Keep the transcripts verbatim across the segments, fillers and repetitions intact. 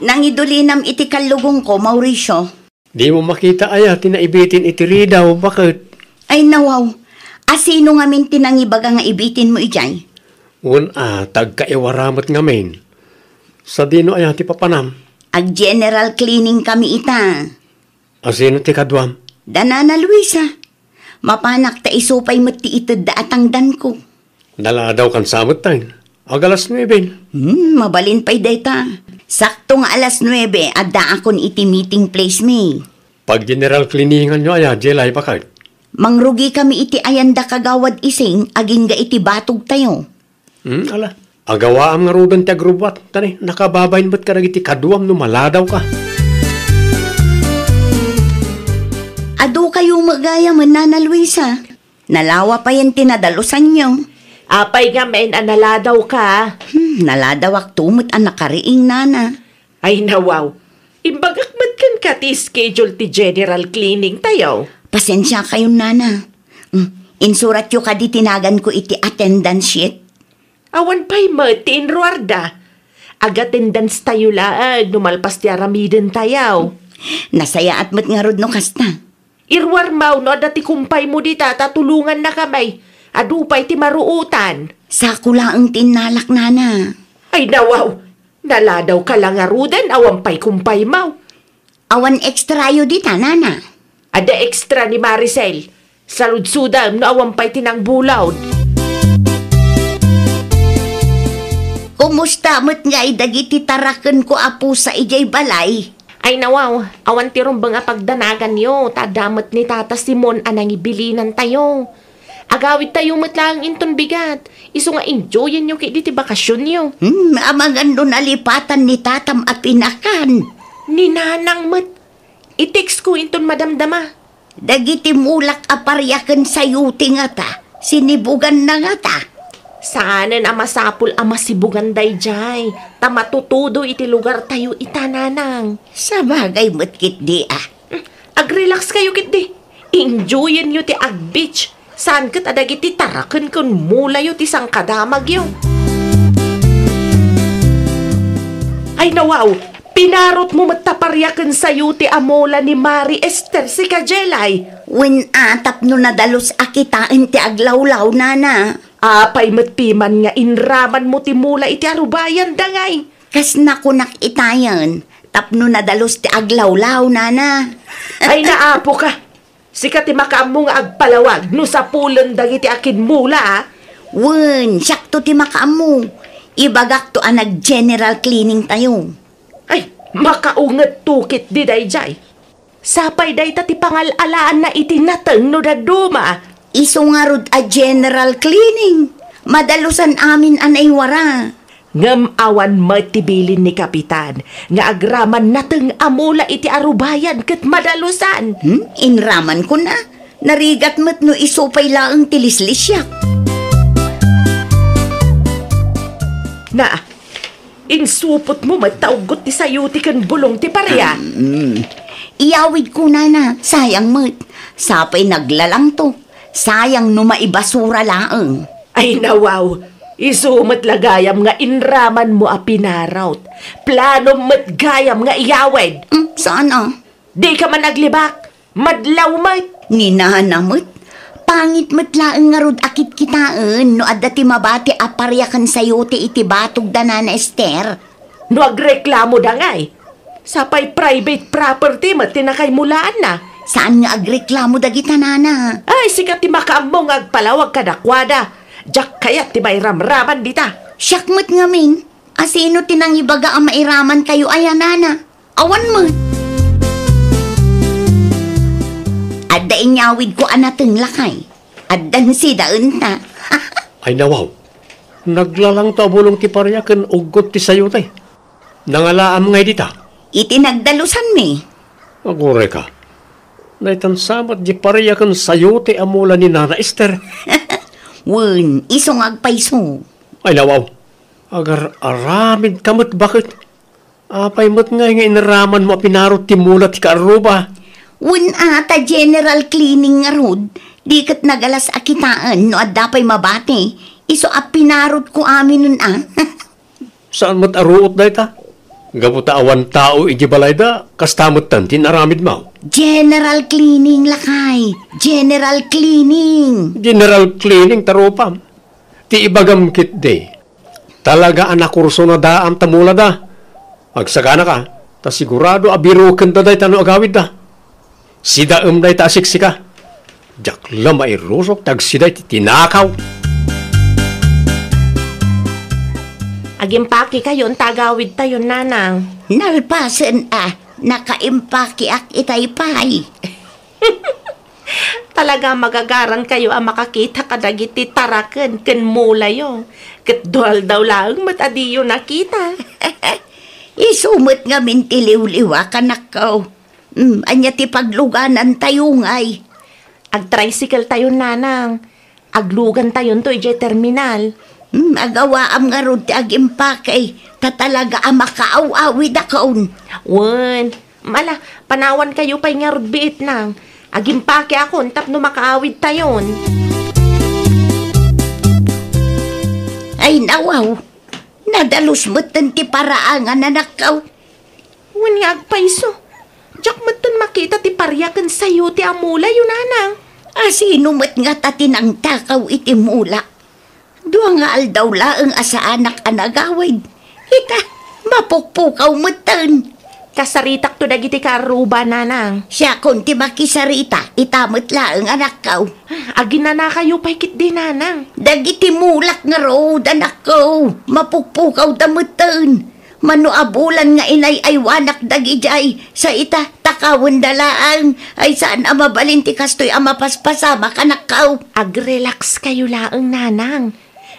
Nangidulinam iti kallugongko, Mauricio. Dimo makita aya ti naibitin iti ridaw, baket? Ay, nawaw. Asino ngamin ti nangibaga nga ibitinmo idiay? Wen a, ta agkaiwara met ngamin. Sadino aya ti papanam? Ag-general cleaning kami ita. Asino ti kaduam? Da Nana Luisa. Mapanak ta isu pay met ti itedda a tangdanko. Naladaw kan sa met tayo. Ag alas nuebe. Hmm, mabalin pay dayta. Sakto nga alas nuebe, addaakon iti meeting place mi. Pag-general cleaningan yo aya, Jelay, baket? Mangrugi kami iti ayanda Kagawad Ising, agingga iti batog tayo. Hmm, ala. Agawaam ngaruden ti agrubbuat, tani, nakababain met kadagiti kaduam no maladawka. Adu kayo met gayam, Nana Luisa. Nalawa payen ti nadalusanyo. Apay ngamin a naladawka? Hmm, naladawakto met a nakariing, Nana. Ay, nawaw. Imbagak met kenka ti schedule ti general cleaning tayo. Pasensia kayon, Nana. Hmm, insuratyo kadi ti naganko iti attendance sheet? Awan pay met ti inruarda. Ag-attendance tayo laeng no malpas ti aramiden tayo. Nasayaat met ngarud no kasta. Iruarmo no adda ti kumpaymo dita ta tulongannakami. Adu pay ti maruotan. Sako laeng ti innalak, Nana. Ay, nawaw! Naladawka la ngaruden, awan pay kumpaymo. Awan extrayo dita, Nana. Adda extra ni Maricel. Saludsodam no awan pay ti nangbulaod. Kumusta met ngay dagiti tarakenko a pusa idiay balay? Ay, nawaw, awan ti rumbeng a pagdanaganyo, ta adda met ni Tata Simon a nangibilinantayo. Agawidtayo met laeng inton bigat, isu nga enjoyenyo ketdi ti bakasionyo. Hmm, amangan no nalipatan ni tatam a pinakan. Ni nanang met. I-textko inton madamdama. Dagiti mulak a paria ken sayote ngata, sinibuganna ngata? Saanen a masapul a masibugan daydiay, ta matutudo iti lugartayo ita, nanang. Sabagay met ketdi a. Hmm, ag-relax kayo ketdi. Enjoyenyo ti ag-beach. Saan ket a dagiti taraken ken mulayo ti sangkadamagyo? Ay, nawaw, pinarotmo met ta paria ken sayote a mula ni Mari Ester, sika Jelay. Wen a, tapno nadalus a kitaen ti aglawlaw, nana. Apay met piman nga inramanmo ti mula iti arubayan, dangay? Kas nakunak itayen, tapno nadalus ti aglawlaw, nana. Ay, naapoka. Sika ti makaammo nga agpalawag no sapulen dagiti akinmula, a? Wen, siakto ti makaammo. Ibagakto a nag-general cleaning tayo. Ay, makaungetto ketdi daydiay. Sapay dayta ti pangal-alaanna iti nateng no dadduma. Isu ngarud a general cleaning. Madalusan amin a naiwara. Ngem awan met ti bilin ni Kapitan nga agraman nateng a mula iti arubayan ket madalusan. Hmm? Inramanko na. Narigat met no isu pay laeng ti lislisiak. Na, insupotmo met ta uggot ti sayote ken bulong ti paria. Hmm. Iyawidko, nana. Sayang met. Sapay naglalangto. Sayang no maibasura laeng. Ay, nawaw! Isu met la gayam nga inramanmo a pinarot. Planom met gayam nga iyawid. Hmm, saan a? Dika man aglibak. Madlaw met. Ni nana met. Pangit met laeng ngarud a kitkitaen no adda ti mabati a paria ken sayote iti batog da nana Ester. No agreklamo dangay, sapay private property met ti nakaimulaanna. Saan nga agreklamo dagita, nana? Ay, sika ti makaammo nga agpalawag kadakuada. Diak kayat ti mairamraman dita. Siak met ngamin, asino ti nangibaga a mairaman kayo aya, nana? Awan met. Adda inyawidko a nateng lakay. Addan sidaenta. Ay, nawaw. Naglalangto a bulong ti paria ken uggot ti sayote. Nangalaam ngay dita? Iti nagdalusanmi. Aguray ka. Naitan sa met di paria ken sayote a mula ni Nana Ester. Wen, isu nga agpayso. Ay, nawaw. Agar-aramid ka met, baket? Apay met ngay nga inaramanmo a pinarot ti mula ti kaarruba? Wen a, ta general cleaning ngarud, di ket nagalas a kitaen no adda pay mabati. Isu a pinarotko aminen a. Saan met a ruot dayta? Gapu ta awan tao iti balayda, kasta metten ti inaramidmo. General cleaning, lakay. General cleaning. General cleaning, tarupam. Ti ibagam ketdi, talaga a nakurso na daam ta mulada. Agsakanaka, ta sigurado a birukenda dayta no agawidda. Sidaem dayta a siksika. Diak la mairusok ti agsida iti tinakaw. Agimpakekayon ta agawidtayon, nanang. Nalpasen a, nakaimpakeak itay pay. Talaga, magagarankayo a makakita kadagiti taraken ken mulayo. Ket dualdaw laeng met a diyo nakita. Isu met ngamin ti liwliwa, kanakko. Mm, ania ti pagluganantayo ngay? Agtricycle tayon, nanang. Aglugantayonto idiay terminal. Mm, agawaam ngarud ti agimpake, ta talaga a makaaw-awidakon. Wen, mala, panawankayo pay ngarud biit, nang. Agimpakeakon tapno makaawidtayon. Ay, nawaw. Nadalus metten ti paraangan, anakko. Wen nga agpayso, diak metten makita ti paria ken sayote a mulayo, nanang. A, sino met ngata ti nangtakaw iti mula? Dua nga aldaw laeng a saanak a nagawid. Ita, mapukpukaw metten. Kasaritakto dagiti kaarruba, nanang. Siakon ti makisarita, ita met laeng, anakko. Aginanakayo pay ketdi, nanang. Dagiti mulak ngarud, anakko, mapukpukawda metten. Mano a bulan nga inay-aywanak dagidiay, sa ita, takawenda laeng, ay saan a mabalin ti kastoy a mapaspasamak, anakko. Agrelaxkayo laeng, nanang.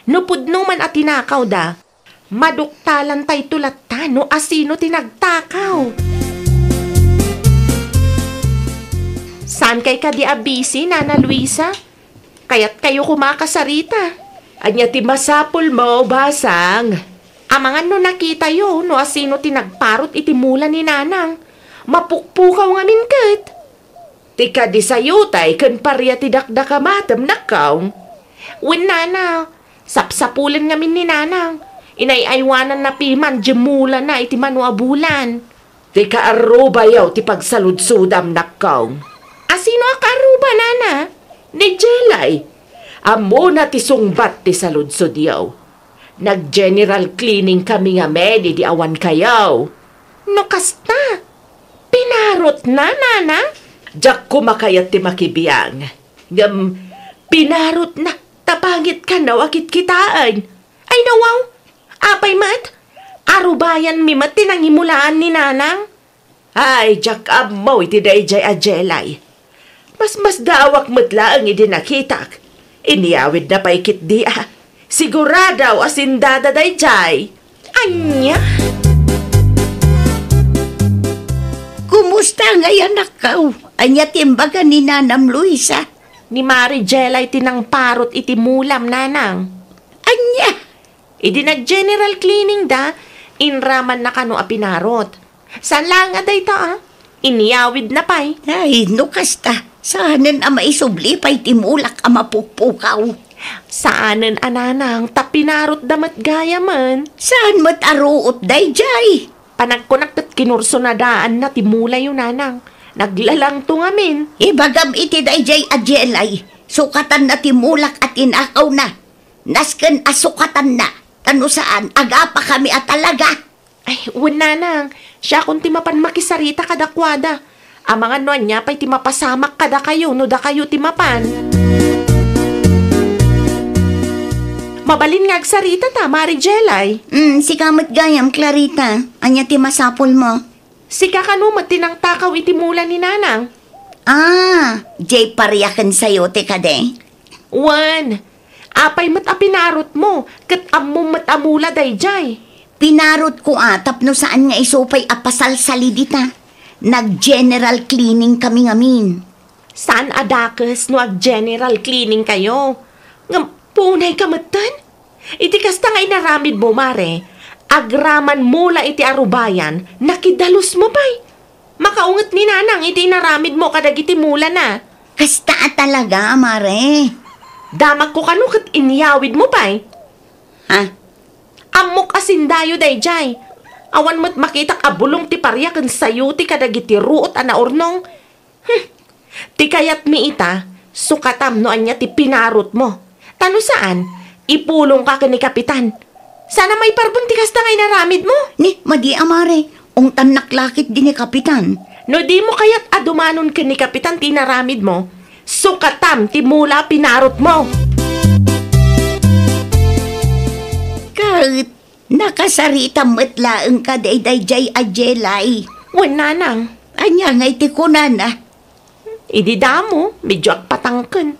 No pudno man a tinakawda, maduktalantayto latta no asino ti nagtakaw. Saankay kadi a busy, Nana Luisa? Kayatkayo koma a kasarita? Ania ti masapulmo, basang? Amangan no nakitayo no asino ti nagparut iti mula ni Nanang. Mapukpukaw ngamin ket. Ti kadi sayote ken paria ti dakdakamatem, nakkaw. Wen, Nana, sapsapulen ngamin ni Nanang. Inay-aywananna piman diay mulana iti mano a bulan. Ti kaarrubayo ti pagsaludsodam, nakkaw. Asino a kaarruba, Nana? Ni Jelay. Ammona ti sungbat ti saludsodyo. Nag-general cleaning kami ngamin idi awankayo. No kasta, pinarotna, Nana? Diak koma kayat ti makibiang. Ngem, pinarotna ta pangit kano a kitkitaen. Ay, nawaw! Apay met? Arubayanmi met ti nangimulaan ni Nanang? Ay, diak ammo iti daydiay a Jelay. Masmasdaawak met laeng idi nakitak. Inyawidna pay ketdi a. Sigurado a sindada daydiay. Ania? Kumusta ngay, anakko? Ania ti imbaga ni Nanam Luisa? Ni Mari Jelay ti nangparot iti mulam, Nanang. Ania? Idi nag-general cleaning da, inramanna kano a pinarot. Saan laeng a dayta, a? Inyawidna pay. Ay, no kasta, saanen a maisubli pay ti mulak a mapukpukaw. Saanen a, Nanang, ta pinarotda met gayamen. Saan met a ruot daydiay? Panagkunak ket kinursonadaanna ti mulayo, Nanang. Naglalangto ngamin. Ibagam iti daydiay a Jelay, sukatanna ti mulak a tinakawna. Nasken a sukatanna, ta no saan, agapakami a talaga. Ay, wen, Nanang, siakon ti mapan makisarita kadakuada. Amangan no ania pay ti mapasamak kadakayo no dakayo ti mapan. Mabalin nga agsarita ta, Mari Jelay. Mm, sika met gayam, Clarita. Ania ti masapulmo? Sika kano met ti nangtakaw iti mula ni Nanang? Ah, diay paria ken sayote kadi? Wen, apay met a pinarotmo, ket ammom met a mula daydiay? Pinarotko a tapno saan nga isu pay a pasalsalidita. Nag-general cleaning kami ngamin. Saan a dakes no ag-general cleaning kayo. Ngem, punay ka metten? Iti kasta nga inaramidmo, Mare, agraman mula iti arubayan, nakidalusmo pay. Makaunget ni Nanang iti inaramidmo kadagiti mulana. Kasta a talaga, Mare. Damagko kano ket inyawidmo pay. Ha? Ammok a sindayo daydiay. Awan met makitak a bulong ti paria ken sayote kadagiti ruot a naurnong. Hmm. Ti kayatmi ita, sukatam no ania ti pinarotmo. Ta no saan, ipulongka ken ni Kapitan. Saan a maiparbeng ti kasta nga inaramidmo? Ni, madi a mare, ungtannak la ketdi ni Kapitan. No dimo kayat a dumanon ken ni Kapitan ti inaramidmo, sukatam ti mula a pinarotmo. Ket nakasaritam met laeng kadi daydiay a Jelay. Wen, nanang. Ania ngay ti kunana? Idi damo, medyo agpatangken.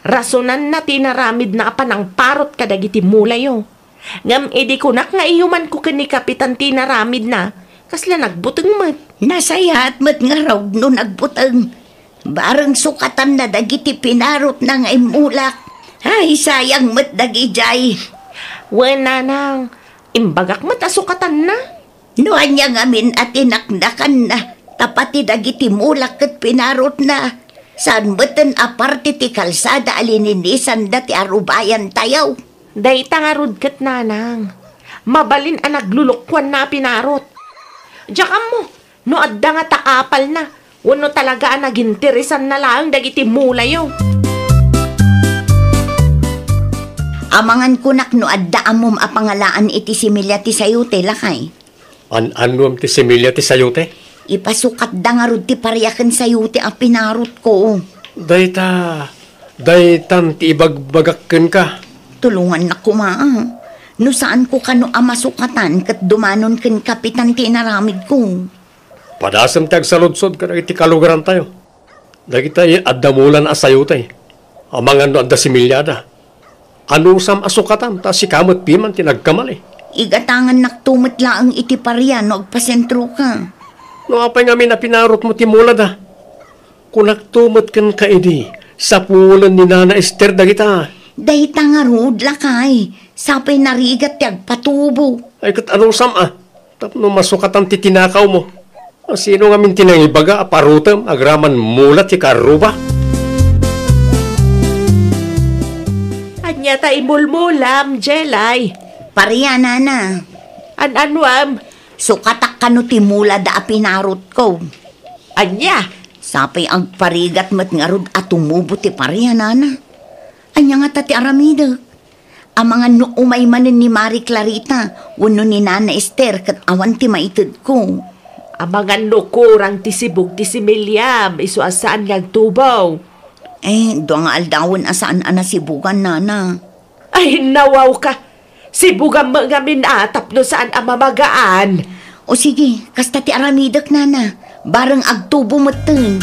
Rasonanna ti inaramidna a panangparot kadagiti mulayo. Ngem idi kunak nga iyumanko ken ni Kapitan ti inaramidna, kasla nagbuteng met. Nasayaat met ngarud no nagbuteng. Bareng sukatanna dagiti pinarotna nga immulak. Ay, sayang met dagidiay. Wen, nanang, imbagak met a sukatanna. No ania ngamin a tinaknakanna, ta pati dagiti mulak ket pinarotna, saan metten a parte ti kalsada a lininisanda ti arubayantayo. Dayta ngarud ket, nanang, mabalin a naglulukuanna a pinarot. Diak ammo no adda nga takapalna wenno talaga a naginteresanna laeng dagiti mulayo. Amangan kunak no adda ammom a pangalaan iti similya ti sayote, lakay. An-annuem ti similya ti sayote? Ipasukatda ngarud ti paria ken sayote a pinarotko. Dayta, daytan ti ibagbagak kenka. Tulongannak koma, a. No saanko kano a masukatan ket dumanon ken Kapitan ti inaramidko. Padasem ti agsaludsod kadagiti kalugarantayo. Dagita adda mulan a sayote. Amangan no adda similyada. Anusam a sukatan ta sika met piman ti nagkamali. Igatangannakto met laeng iti paria no agpasentroka. No apay ngamin a pinarotmo ti mulada? Kunakto met kenka idi, sapulen ni Nana Ester dagita. Dayta ngarud, lakay, sapay narigat ti agpatubo. Ay, ket anusam a? Tapno masukatan ti tinakawmo. Sino ngamin ti nangibaga a parotem agraman mula ti karruba? Ania ta imulmulam, Jelay? Paria, nana. An-anuam? Sukatak kano ti mulada a pinarotko. Ania? Sapay agparigat met ngarud a tumubo ti paria, nana. Ania ngata ti aramidek? Amangan no umay manen ni Mari Clarita wenno ni Nana Ester ket awan ti maitedko. Amangan no kurang ti sibug ti similiam isu a saan nga agtubo. Eh, dua nga aldawen a saan a nasibugan, nana. Ay, nawawka! Sibugan met ngamin a tapno saan a mamagaan. O sige, kasta ti aramidek, nana. Bareng agtubo metten.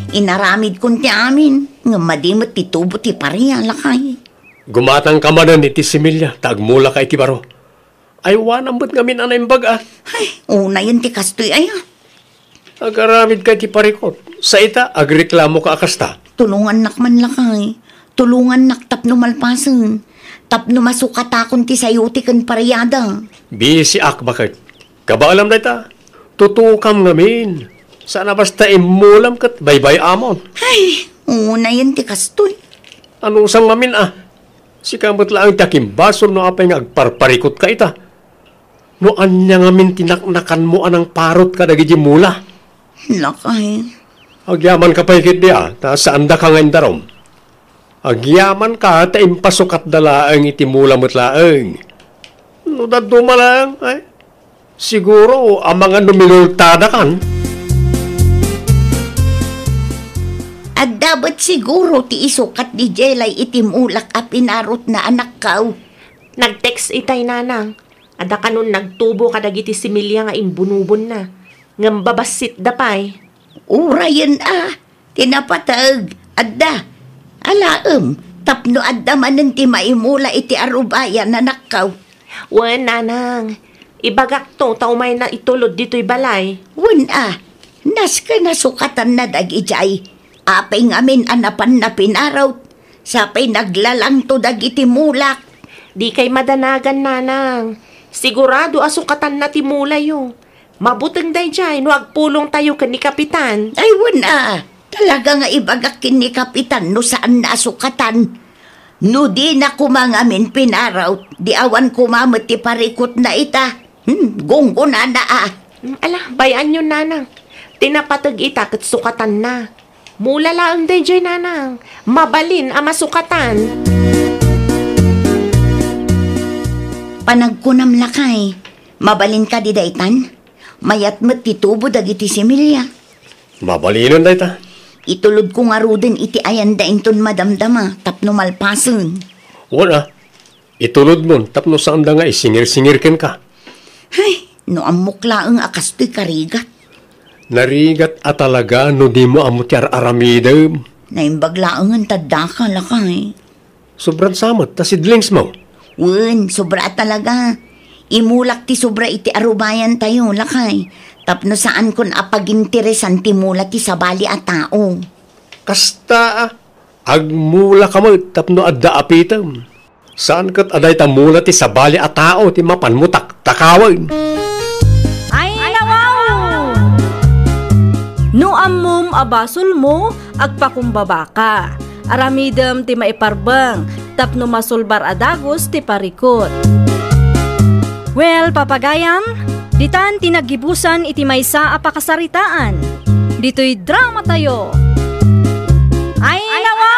Inaramidkon ti amin, ngem madi met ti tubo ti paria, lakay. Gumatangka manen iti similya ta agmulaka iti baro. Aywanam met ngamin a naimbag a. Ay, unayen ti kastoy aya. Agaramidka iti parikut. Sa ita, agreklamoka a kasta. Tulongannak man, lakay. Tulongannak tapno malpasen. Tapno masukatakon ti sayote ken pariada. Bisiak baket. Kabaelam dayta. Tutukam ngamin. Saan a basta immulam ket baybay-amon. Ay, unayen ti kastoy. Anusam ngamin a? Sika met laeng ti akimbasol no apay nga agparparikutka ita. No ania ngamin ti naknakanmo a nangparot kadagiti mula? Lakay. Agyamanka pay ketdi a, ta saandaka nga indarum. Agyamanka ta impasukatda laeng iti mula met laeng. No dadduma laeng, ay, siguro, amangan no minultadakan. Adda met siguro ti isukat ni Jelay iti mulak a pinarotna, anakko. Nag-text itay, nanang. Adda kanon nagtubo kadagiti similya nga imbunobonna. Ngem babassitda pay. Urayen a, ti napateg, adda. Alaem, tapno adda manen ti maimula iti arubayan, anakko. Wen, nanang. Ibagakto ta umayna itulod ditoy balay. Wen a, nasken a sukatanna dagidiay. Apay ngamin a napanna pinarot, sapay naglalangto dagiti mulak. Dikay madanagan, nanang. Sigurado a sukatanna ti mulayo. Mabuteng daydiay no agpulongtayo ken ni Kapitan. Ay, wen a. Talaga nga ibagak ken ni Kapitan no saanna a sukatan. No dina koma ngamin pinarawt, di awan koma met ti parikutna ita. Hmm, gunggonana a. Hmm, ala, bay-anyon, nanang. Ti napateg ita ket sukatanna. Mula laeng daydiay, nanang. Mabalin a masukatan. Panagkunam, lakay, mabalin kadi daytan? Mayat met ti tubo dagiti similya. Mabalinen dayta. Itulodko ngaruden iti ayanda inton madamdama tapno malpasen. Wen a, itulodmon tapno saanda nga isingir-singir kenka. Hay, no ammok laeng a kastoy karigat. Narigat a talaga no dimo ammo ti ar-aramidem. Naimbag laengen ta addaka, lakay. Sobran sa met ta sidlingsmo. Wen, sobra a talaga. Imulak ti sobra iti arubayantayo, lakay. Tapno saankon a paginteresan ti mula ti sabali a tao. Kasta a, agmulaka met tapno adda apitem. Saan ket a dayta mula ti sabali a tao ti mapanmo taktakawen. Ay, nawaw! No ammom a basolmo, agpakumbabaka. Aramidem ti maiparbeng tapno masulbar a dagus ti parikut. Well, papagayam, ditan ti naggibusan iti maysa a pakasaritaan. Ditoy dramatayo. Ay, nawaw!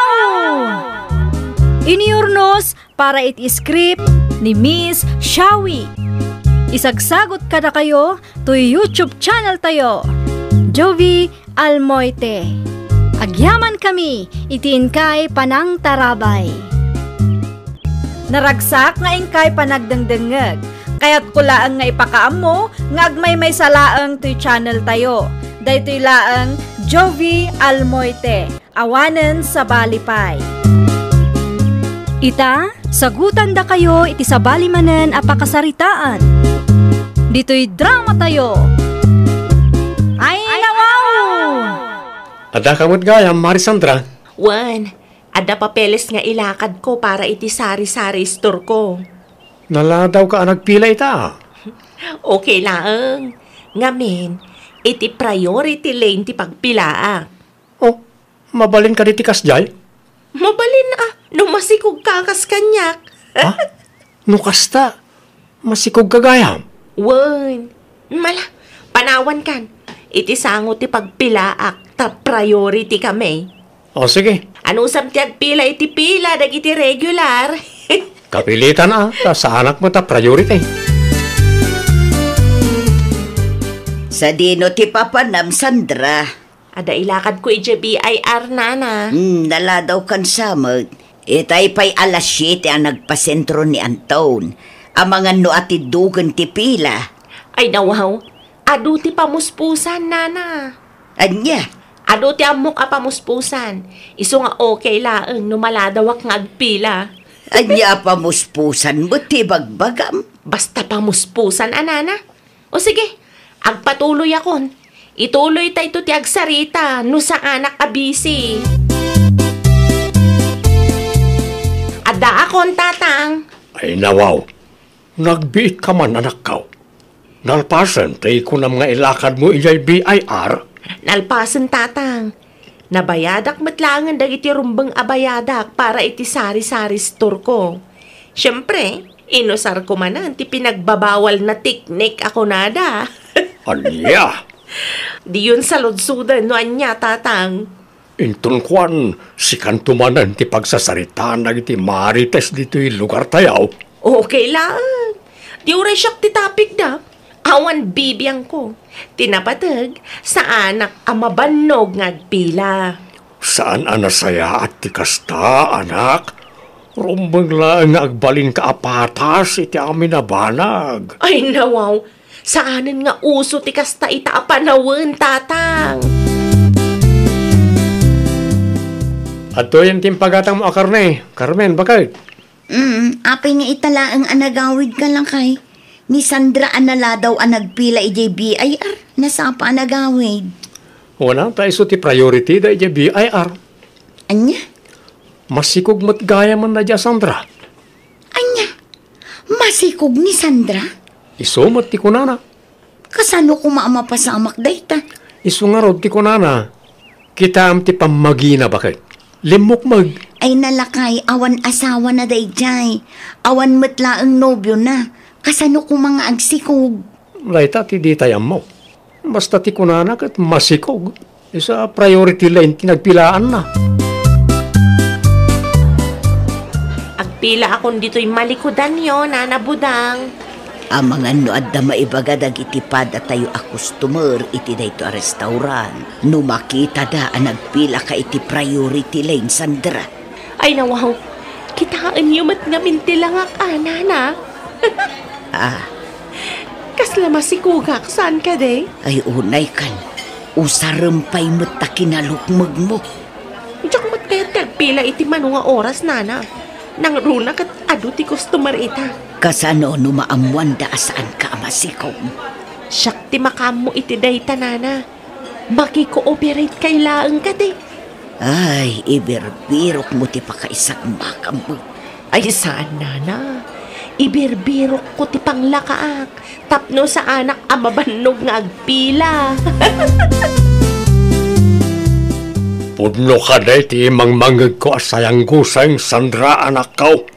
Iniurnos para iti script ni Miss Shawi. Isagsagot kadakayo toy YouTube channel tayo, Jovi Almoite. Agyaman kami iti inkay panangtarabay. Naragsak nga inkay panagdengdengngeg. Kayatko laeng nga ipakaammo nga agmaymaysa laeng toy channel tayo. Daytoy laeng Jovi Almoite. Awanen sabali pay. Ita, sagutandakayo iti sabali manen a pakasaritaan. Ditoy dramatayo. Ay, nawaw! Adda ka met gayam, Mari Sandra? Wen, adda papeles nga ilakadko para iti sari-sari store ko. Naladawka a nagpila ita. Okay laeng. Ngamin, iti priority lane ti pagpilaak. Oh, mabalin kadi ti kasdiay? Mabalin a, no masikog ka kas kaniak. Ha? No kasta, masikog ka gayam? Wen. Mala, panawan kan. Iti sango ti pagpilaak, ta priority kami. O, sige. Anusam ti agpila iti pila dagiti regular? Kapilitan a, ta saanak met a priority. Sadino ti papanam, Sandra? Adda ilakadko idiay B I R, nana. Hmm, naladaw kan sa met. Itay pay alas siete a nagpasentro ni Anton. Amangan no atiddogen ti pila. Ay, nawaw. Adu ti pamuspusan, nana. Ania? Adu ti ammok a pamuspusan. Isu nga okay laeng no maladawak nga agpila. Ania a pamuspusan met ti ibagbagam? Basta pamuspusan a, nana. O sige, agpatuloyakon. Ituloyta ito ti agsarita no saanak a busy. Addaakon, tatang. Ay, nawaw. Nagbiitka man, anakko. Nalpasen ti kunam nga ilakadmo idiay B I R? Nalpasen, tatang. Nabayadak met laengen dagiti rumbeng a bayadak para iti sari-sari store ko. Siempre, inusarko manen ti pinagbabawalna teknik a kunada. Ania? Diyon saludsoden no ania, tatang. Inton kuan, sikanto manen ti pagsasaritaan dagiti marites ditoy lugartayo. Okay laeng. Di uray siak ti tapigda. Awan bibiangko. Ti napateg, saanak a mabannog nga agpila. Saan a nasayaat ti kasta, anak. Rumbeng laeng nga agbalinka a patas iti amin a banag. Ay, nawaw. Saanen nga uso ti kasta ita a panawen, tatang. Adtoyen ti impagatangmo a karne, Carmen, baket. Mm, apay nga ita laeng a nagawidka, lakay? Ni Sandra a naladaw a nagpila idiay B I R, nasapa a nagawid. Wana, ta isu ti priority da idiay B I R. Ania? Masikog met gayamen daydiay a Sandra. Ania? Masikog ni Sandra? Isu met ti kunana. Kasano koma a mapasamak dayta? Isu ngarud ti kunana. Kitaem ti pammagina, baket. Limmukmeg. Ay na lakay, awan asawana daydiay. Awan met laeng nobiona. Kasano koma nga agsikog? Dayta ti ditay ammo. Basta ti kunana ket masikog. Isu a priority lane ti nagpilaanna. Agpilaakon ditoy malikudanyo, Nana Budang. Amangan no adda maibaga dagiti padatayo a customer iti daytoy a restaurant, no makitada a nagpilaka iti priority lane, Sandra. Ay, nawaw. Kitaenyo met ngamin ti langak, a, Nana. Ah. Kasla masikogak, saan kadi? Ay, unay kan. Usarem pay met ta kinalukmegmo. Diak met kayat ti agpila iti mano nga oras, Nana. Nangruna ket adu ti customer ita. Kasano no maammuanda a saanka a masikog? Siak ti makaammo iti dayta, Nana. Makikooperate kay laeng kadi? Ay, ibirbirokmo ti pakaisagmakam. Ay, saan, Nana. Ibirbirokko ti panglakaak tapno saanak a mabannog nga agpila. Pudno kadi ti mangmangngegko a sayangguseng, Sandra, anakko?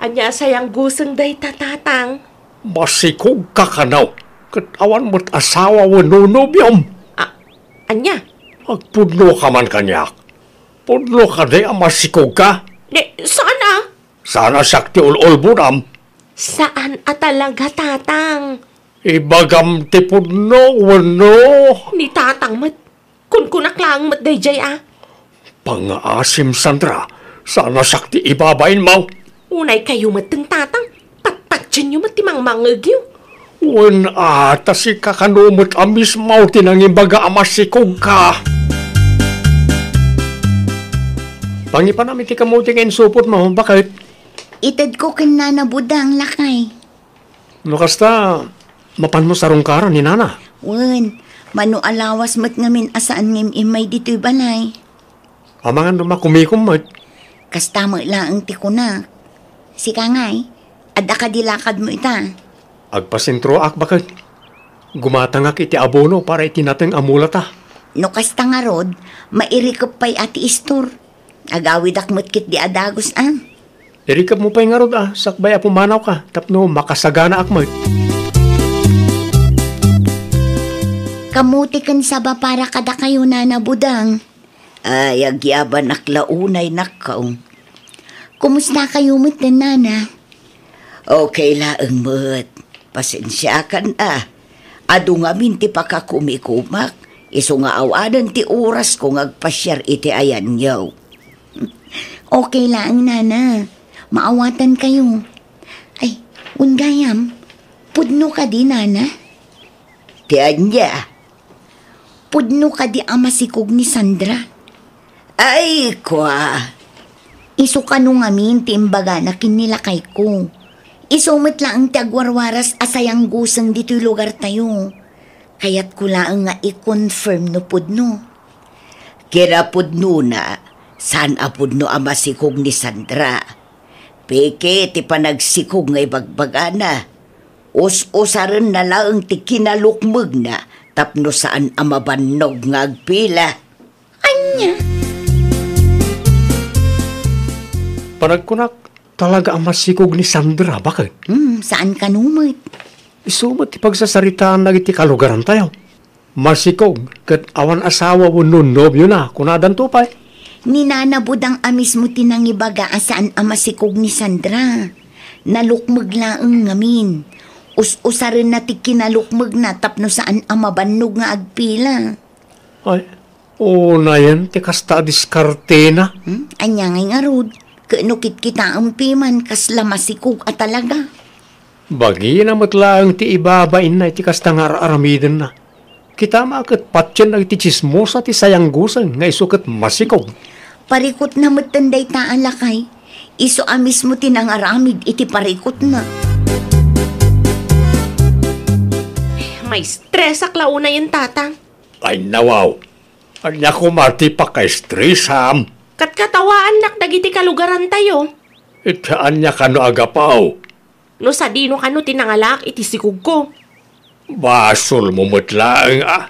Ania a sayangguseng dayta, Tatang? Masikogka kano, ket awan met asawa wenno nobiom. A-, ania? Agpudnoka man kaniak. Pudno kadi a masikogka? Di, saan a? Saan a siak ti ul-ulbodam? Saan a talaga, Tatang? Ibagam ti pudno wenno? Ni Tatang met. Kunkunak laeng met daydiay a. Pangngaasim, Sandra, saan a siak ti ibabainmo. Unay kayo met, Tatang. Patpatienyo met ti mangmangngegyo. Wen a, ta sika kano met a mismo ti nangibaga a masikogka. Pangipanam iti kamuti nga insupotmo, baket? Itedko ken Nana Budang, lakay. No kasta, mapanmo sarungkaran ni Nana? Wen, mano a lawas met ngamin a saan nga im-immay ditoy balay. Amangan no makumikom met. Kasta met laeng ti kunak. Sika ngay, adda kadi lakadmo ita? Agpasentroak, baket. Gumatangak iti abono para iti nateng a mulata. No kasta ngarud, mairikep pay a ti istor. Agawidak met ketdi a dagus a. Irikepmo pay ngarud a, sakbay a pumanawka, tapno makasaganaak met. Kamuti ken saba para kadakayo, Nana Budang. Ay, agyabanak la unay, nakkaw. Kumusta kayo met, Nana? Okay laeng met. Pasensiakan a. Adu ngamin ti pakakumikumak, isu nga awanen ti orasko nga agpasiar iti ayanyo. Okay laeng, Nana. Maawatan kayo. Ay, wen gayam, pudno kadi, Nana? Ti ania? Pudno kadi a masikog ni Sandra? Ay, kua! Isu kano ngamin ti imbagana ken ni lakayko. Isu met laeng ti agwarwaras a sayangguseng ditoy lugartayo. Kayatko laeng nga i-confirm no pudno. Kinapudnona, saan a pudno a masikog ni Sandra. Peke ti panagsikog nga ibagbagana. Us-usarenna laeng ti kinalukmegna tapno saan a mabannog nga agpila. Ania? Panagkunak, talaga a masikog ni Sandra, baket? Hmm, saan kano met? Isu met ti pagsasaritaan dagiti kalugarantayo. Masikog ket awan asawa wenno nobiona, kunadanto pay. Ni Nana Budang a mismo ti nangibaga a saan a masikog ni Sandra. Nalukmeg laeng ngamin. Us-usarenna ti kinalukmegna tapno saan a mabannog nga agpila. Ay, unayen ti kasta a diskartena. Hmm? Ania ngay ngarud? Ket no kitkitaem piman, kasla masikog a talaga. Bagina met laeng ti ibabainna iti kasta nga ar-aramidenna. Kitam a ket patien dagiti tsismosa ti sayangguseng nga isu ket masikog. Parikutna metten dayta a lakay. Isu a mismo ti nangaramid iti parikutna. Maistresak la unayen, Tatang. Ay, nawaw. Ania koma ti pakaistresam? Katkatawaannak dagiti kalugarantayo. Iti ania kano a gapu? No sadino kano ti nangalaak iti sikogko? Basolmo met laeng a.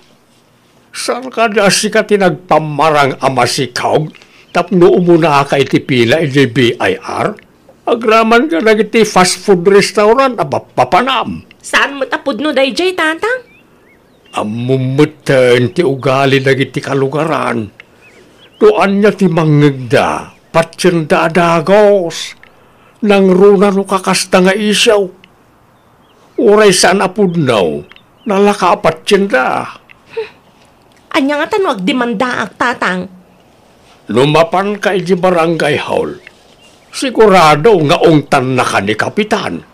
Saan kadi a sika ti nagpammarang a masikog? Tapno umunaka iti pila idiay B I R, agraman kadagiti fast food restaurant a papapanam. Saan met a pudno daydiay, Tatang? Ammom metten ti ugali dagiti kalugaran. No ania ti mangngegda, patienda a dagus. Nangruna no kakasta nga isyu. Uray saan a pudno, nalaka a patienda. Ania ngata no agdemandaak, Tatang? No mapanka iti barangay hall, sigurado nga ungtannaka ni Kapitan.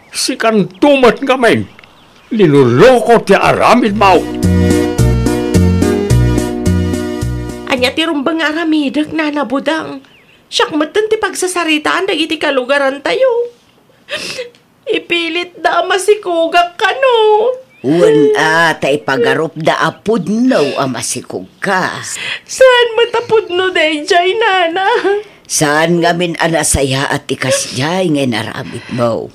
Sikanto met ngamin, linuloko ti aramidmo. Ania ti rumbeng nga aramidek, Nana Budang? Siak metten ti pagsasaritaan dagiti kalugarantayo. Ipilitda a masikugak kano? Wen a, ta ipagarupda a pudno a masikugka. Saan met a pudno daydiay, Nana? Saan ngamin a nasayaat ti kasdiay nga inaramidmo.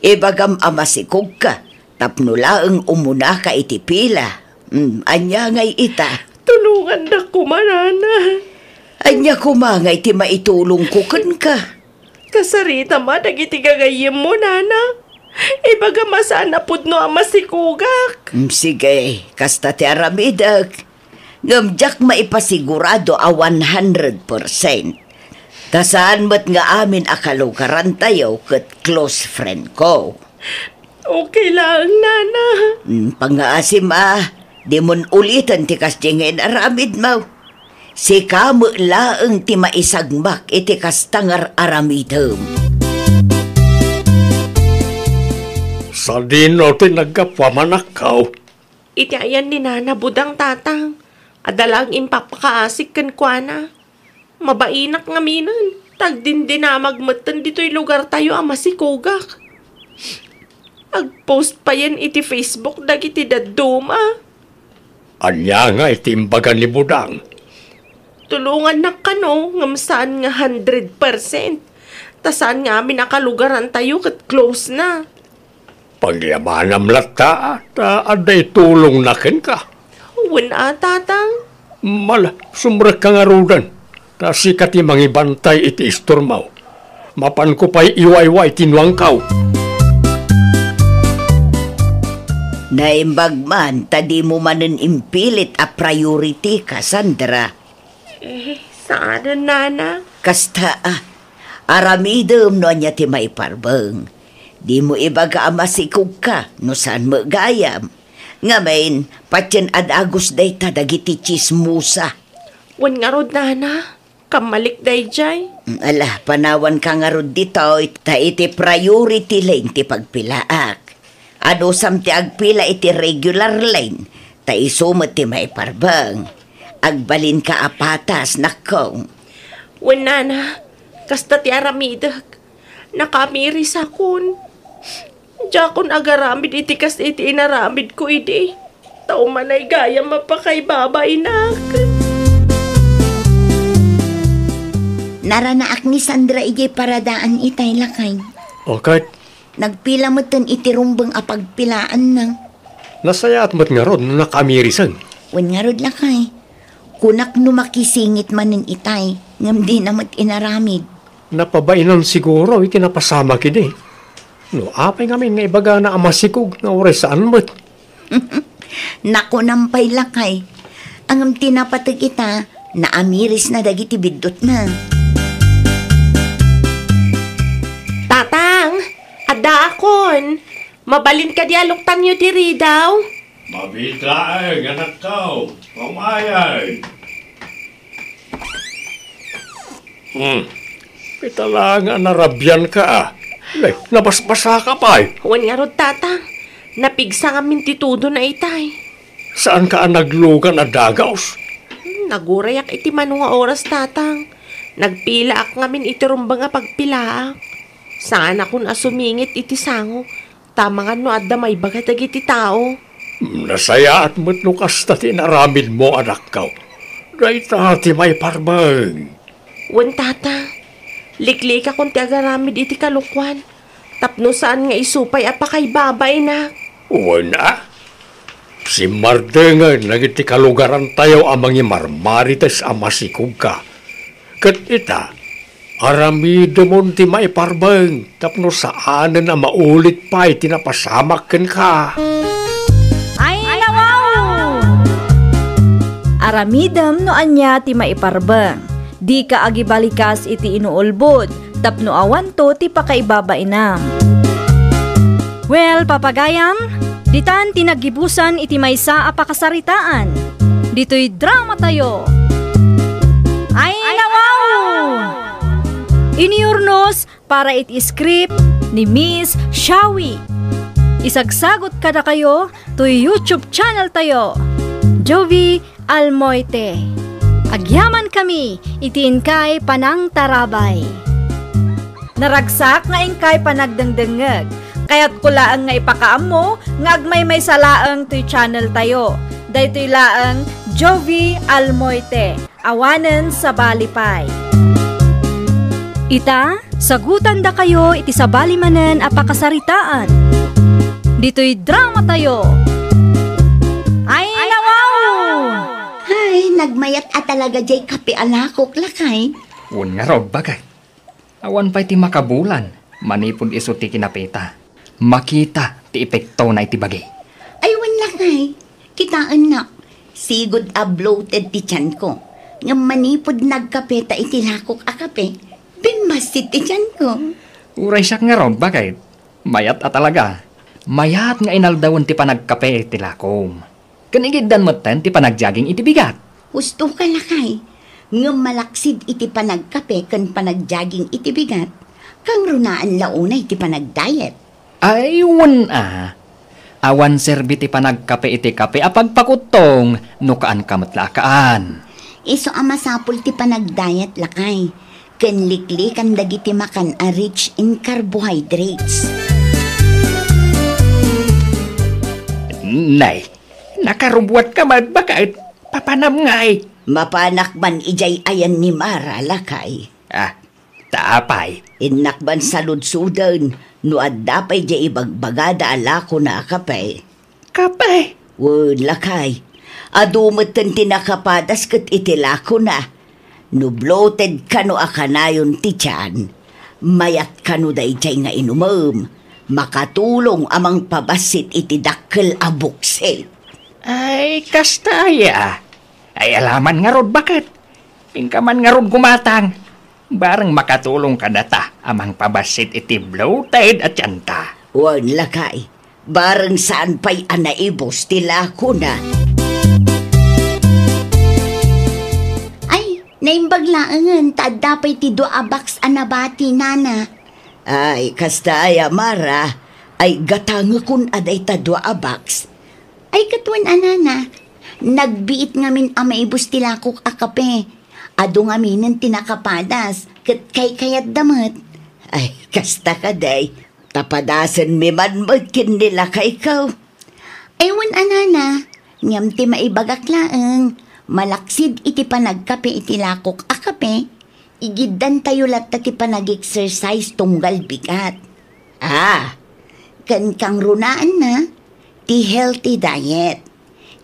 Ibagam a masikugka tapno laeng umunaka iti pila. Hmm, ania ngay ita? Tulongandak koma, Nana. Ania koma ngay ti maitulongko kenka? Kasaritam a dagiti gagayyemmo, Nana. Ibagam a saan a pudno a masikugak. Mm, sige, kasta ti aramidek. Ngem diak maipasigurado a one hundred percent. Ta saan met nga amin a kalugarantayo ket close friend ko. Okay laeng, Nana. Mm, pangngaasim a, dimon uliten ti kasdi nga inaramidmo. Sika met laeng ti maisagmak iti kasta nga ar-aramidem. Sadino ti naggapuam, anakko? Iti ayan ni Nana Budang, Tatang. Adda laeng impapakaasik kenkuana. Mabainak ngaminen, ta agdindinamag metten ditoy lugartayo a masikugak. Agpost payen iti Facebook dagiti dadduma. Ania ngay ti imbaga ni Budang? Tulongannak kano, ngem saan nga hundred percent. Ta saan nga amin a kalugarantayo ket close na. Pagyamanam latta, ta adda itulongna kenka. Wen a, Tatang. Mala, sumrekka ngaruden, ta sika ti mangibantay iti istormo. Mapanko pay iwaywaay ti nuangko. Naimbag man ta dimo manen impilit a priority ka, Sandra. Eh, saanen, Nana? Kasta a, aramidem no ania ti maiparbeng. Dimo ibaga a masikogka no saan met gayam. Ngamin, patien a dagus dayta dagiti tsismosa. Wen ngarud, Nana, kammalik daydiay. Mm, ala, panawanka ngarud ditoy, ta iti priority lane ti pagpilaak. Adusam ti agpila iti regular lane, ta isu met ti maiparbeng. Agbalinka a patas, nakko. Wen, Nana, kasta ti aramidek. Nakaamirisakon. Diakon agaramid iti kas iti inaramidko idi. Ta umanay gayam a pakaibabainak. Naranaak ni Sandra idiay paradaan itay, lakay. O ket? Nagpila metten iti rumbeng a pagpilaanna. Nasayaat met ngarud no nakaamirisek. Wen ngarud, lakay. Kunak no makisingit manen itay, ngem dina met inaramid. Napabainan siguro iti napasamak idi. No apay ngamin nga ibagana a masikog nga uray saan met. Nakunam pay, lakay. Ngem ti napateg ita, naamirisna dagiti biddutna. Tatang, addaakon. Mabalin kadi a luktanyo ti ridaw? Mabiit laeng, anakko. Umayay. Hmm. Ita la nga narabianka, a. Nay, nabasbasaka pay. Wen ngarud, Tatang. Napigsa ngamin ti tudona itay. Saanka a naglugan a dagus? Hmm, nagurayak iti mano nga oras, Tatang. Nagpilaak ngamin iti rumbeng a pagpilaak. Saanakon a sumingit iti sango. Ta amangan no adda maibaga dagiti tao. Nasayaat met no kasta ti inaramidmo, anakko. Dayta ti maiparbeng. Wen, Tata, liklikakon ti agaramid iti kalokuan, tapno saan nga isu pay a pakaibabainak. Wen a, simmardengen dagiti kalugarantayo a mangimarmarites a masikogka. Ket ita, aramidemon ti maiparbeng tapno saanen a maulit pay ti napasamak kenka. Ay, nawaw! Aramidem no ania ti maiparbeng. Dika agibalikas iti inuulbod tapno awanto ti pakaibabainam. Well, papagayam, ditan ti naggibusan iti maysa a pakasaritaan. Ditoy dramatayo. Ay, nawaw! Iniurnos para iti script ni Miss Shawi. Isagsagot kadakayo toy YouTube channel tayo, Jovi Almoite. Agyamankami iti inkay panangtarabay. Naragsak nga inkay panagdengdengngeg. Kayatko laeng nga ipakaammo nga agmaymaysa laeng toy channel tayo. Daytoy laeng Jovi Almoite. Awanen sabali pay. Ita, sagutandakayo iti sabali manen a pakasaritaan. Ditoy dramatayo. Ay, nawaw! Ay, nagmayat a talaga jay kape a lakok, lakay. Wen ngarud, bakay. Awan pay ti makabulan manipud isu ti kinapeta. Makita ti epektona iti bagi. Ay, wen lakay. Kitaennak, sigud a bloated ti tianko. Ngem manipud nagkapeta iti lakok a kape, bimmassit ti tianko. Uray siak ngarud, bakit? Mayat a talaga. Mayat nga inaldawen ti panagkape iti lakom. Ken igiddan metten ti panagjogging iti bigat. Husto ka, lakay. Ngem malaksid iti panagkape ken panagjogging iti bigat, kangrunaen la unay ti panagdiet. Ay, wen a. Awan serbi ti panagkape iti kape a pagpakuttong no kaanka met la a kaan. Isu a masapul ti panagdiet, lakay. Ken liklikan dagiti makan a rich in carbohydrates. Nay, nakarubuatka met, baket? Papanam ngay. Mapanak man idiay ayan ni Mara, lakay. Ah, ta apay? Innak man saludsoden no adda pay diay ibagbagada a lakona a kape. Kape? Wen, lakay. Adu metten ti nakapadas ket iti lakona. No bloated kano a kanayon ti tian, mayat kano daydiay nga inumem. Makatulong a mangpabassit iti dakkel a buksit. Ay, kasta aya. Ay, alaman ngarud, baket? Inka man ngarud gumatang. Bareng makatulong kadata a mangpabassit iti bloated a tianta. Wen, lakay. Bareng saan pay a naibus ti lakona. Ay, naimbag laengen ta adda pay ti dua a box a nabati, nana. Ay, kasta aya, Mara. Ay, gatangekon a dayta dua a box. Ay, ket wen a, nana. Nagbiit ngamin a maibus ti lakok a kape. Adu ngaminen ti nakapadas, ket kaykayatda met. Ay, kasta kadi. Ta padasenmi man met ken ni lakayko. Ay, wen a, nana, ngem ti maibagak laeng, malaksid iti panagkape iti lakok a kape, igiddantayo latta ti panag-exercise tunggal bigat. Ah, ken kangrunaenna, ti healthy diet.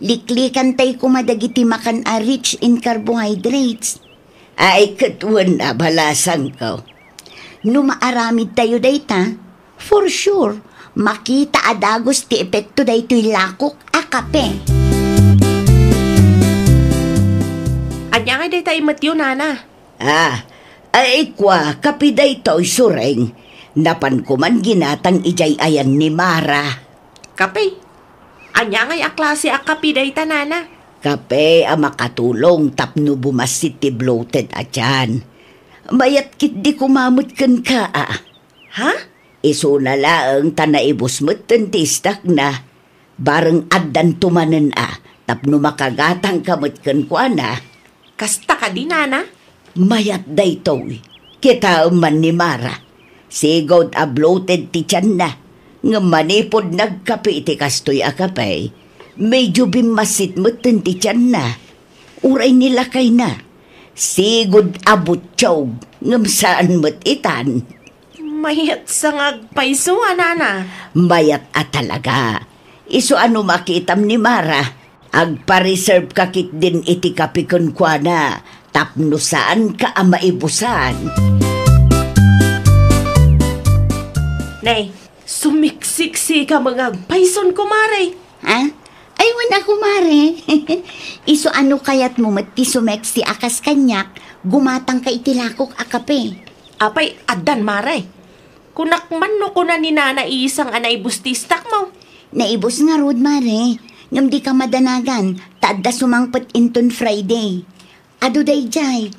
Liklikantay koma dagiti makan a rich in carbohydrates. Ay, ket wen a, balasangko. No maaramidtayo dayta, for sure, makita a dagus ti epekto daytoy lakok a kape. Ania ngay dayta imetyo, nana? Ah, ay, kua, kape daytoy, Sureng. Napanko man ginatang idiay ayan ni Mara. Kape? Ania ngay a klase a kape dayta, nana? Kape a makatulong tapno bumassit ti bloated a tiyan. Mayat ketdi koma met kenka, a. Ha? Isuna laeng ta naibus metten ti istakna. Bareng addanto manen, a, tapno makagatangka met kenkuana. Kasta kadi, nana? Mayat daytoy. Kitaem man ni Mara. Sigud a bloated ti tianna. Ngem manipud nagkape iti kastoy a kape, medyo bimmassit metten ti tianna. Uray ni lakayna. Sigud a buttiog, ngem saan met itan. Mayat sa nga agpayso a, nana. Mayat a talaga. Isu a no makitam ni Mara, agpa-reserve ka ketdin iti kape kenkuana, tapno saanka a maibusan. Nay, sumiksiksi ka nga agpayson, kumare. Ha? Ay, wen a, kumare. Isu a no kayatmo met ti sumeksi a kas kaniak, gumatangka iti lakok a kape. Apay, addan, mare. Kunak man no kuna ni Nana Isang a naibus ti stock mo. Naibus ngarud, mare. Ngem dika madanagan, ta adda sumangpet inton Friday. Adu daydiay.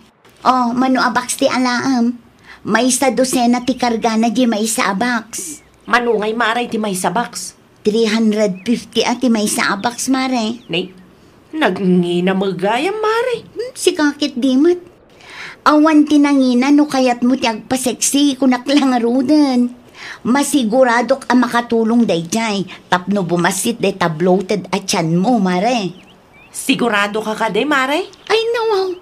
Oh, mano a box ti alaem? Maysa dosena ti kargana di maysa a box. Mano ngay, mare, ti maysa box? Three hundred fifty a ti maysa a box, mare. Nay, nangina met gayam, mare. Hmm, sika ket di met. Awan ti nangina no kayatmo ti agpaseksi, kunak la ngaruden. Masiguradok a makatulong daydiay tapno bumassit dayta bloated a tianmo, mare. Siguradoka kadi, mare? Ay, nawaw.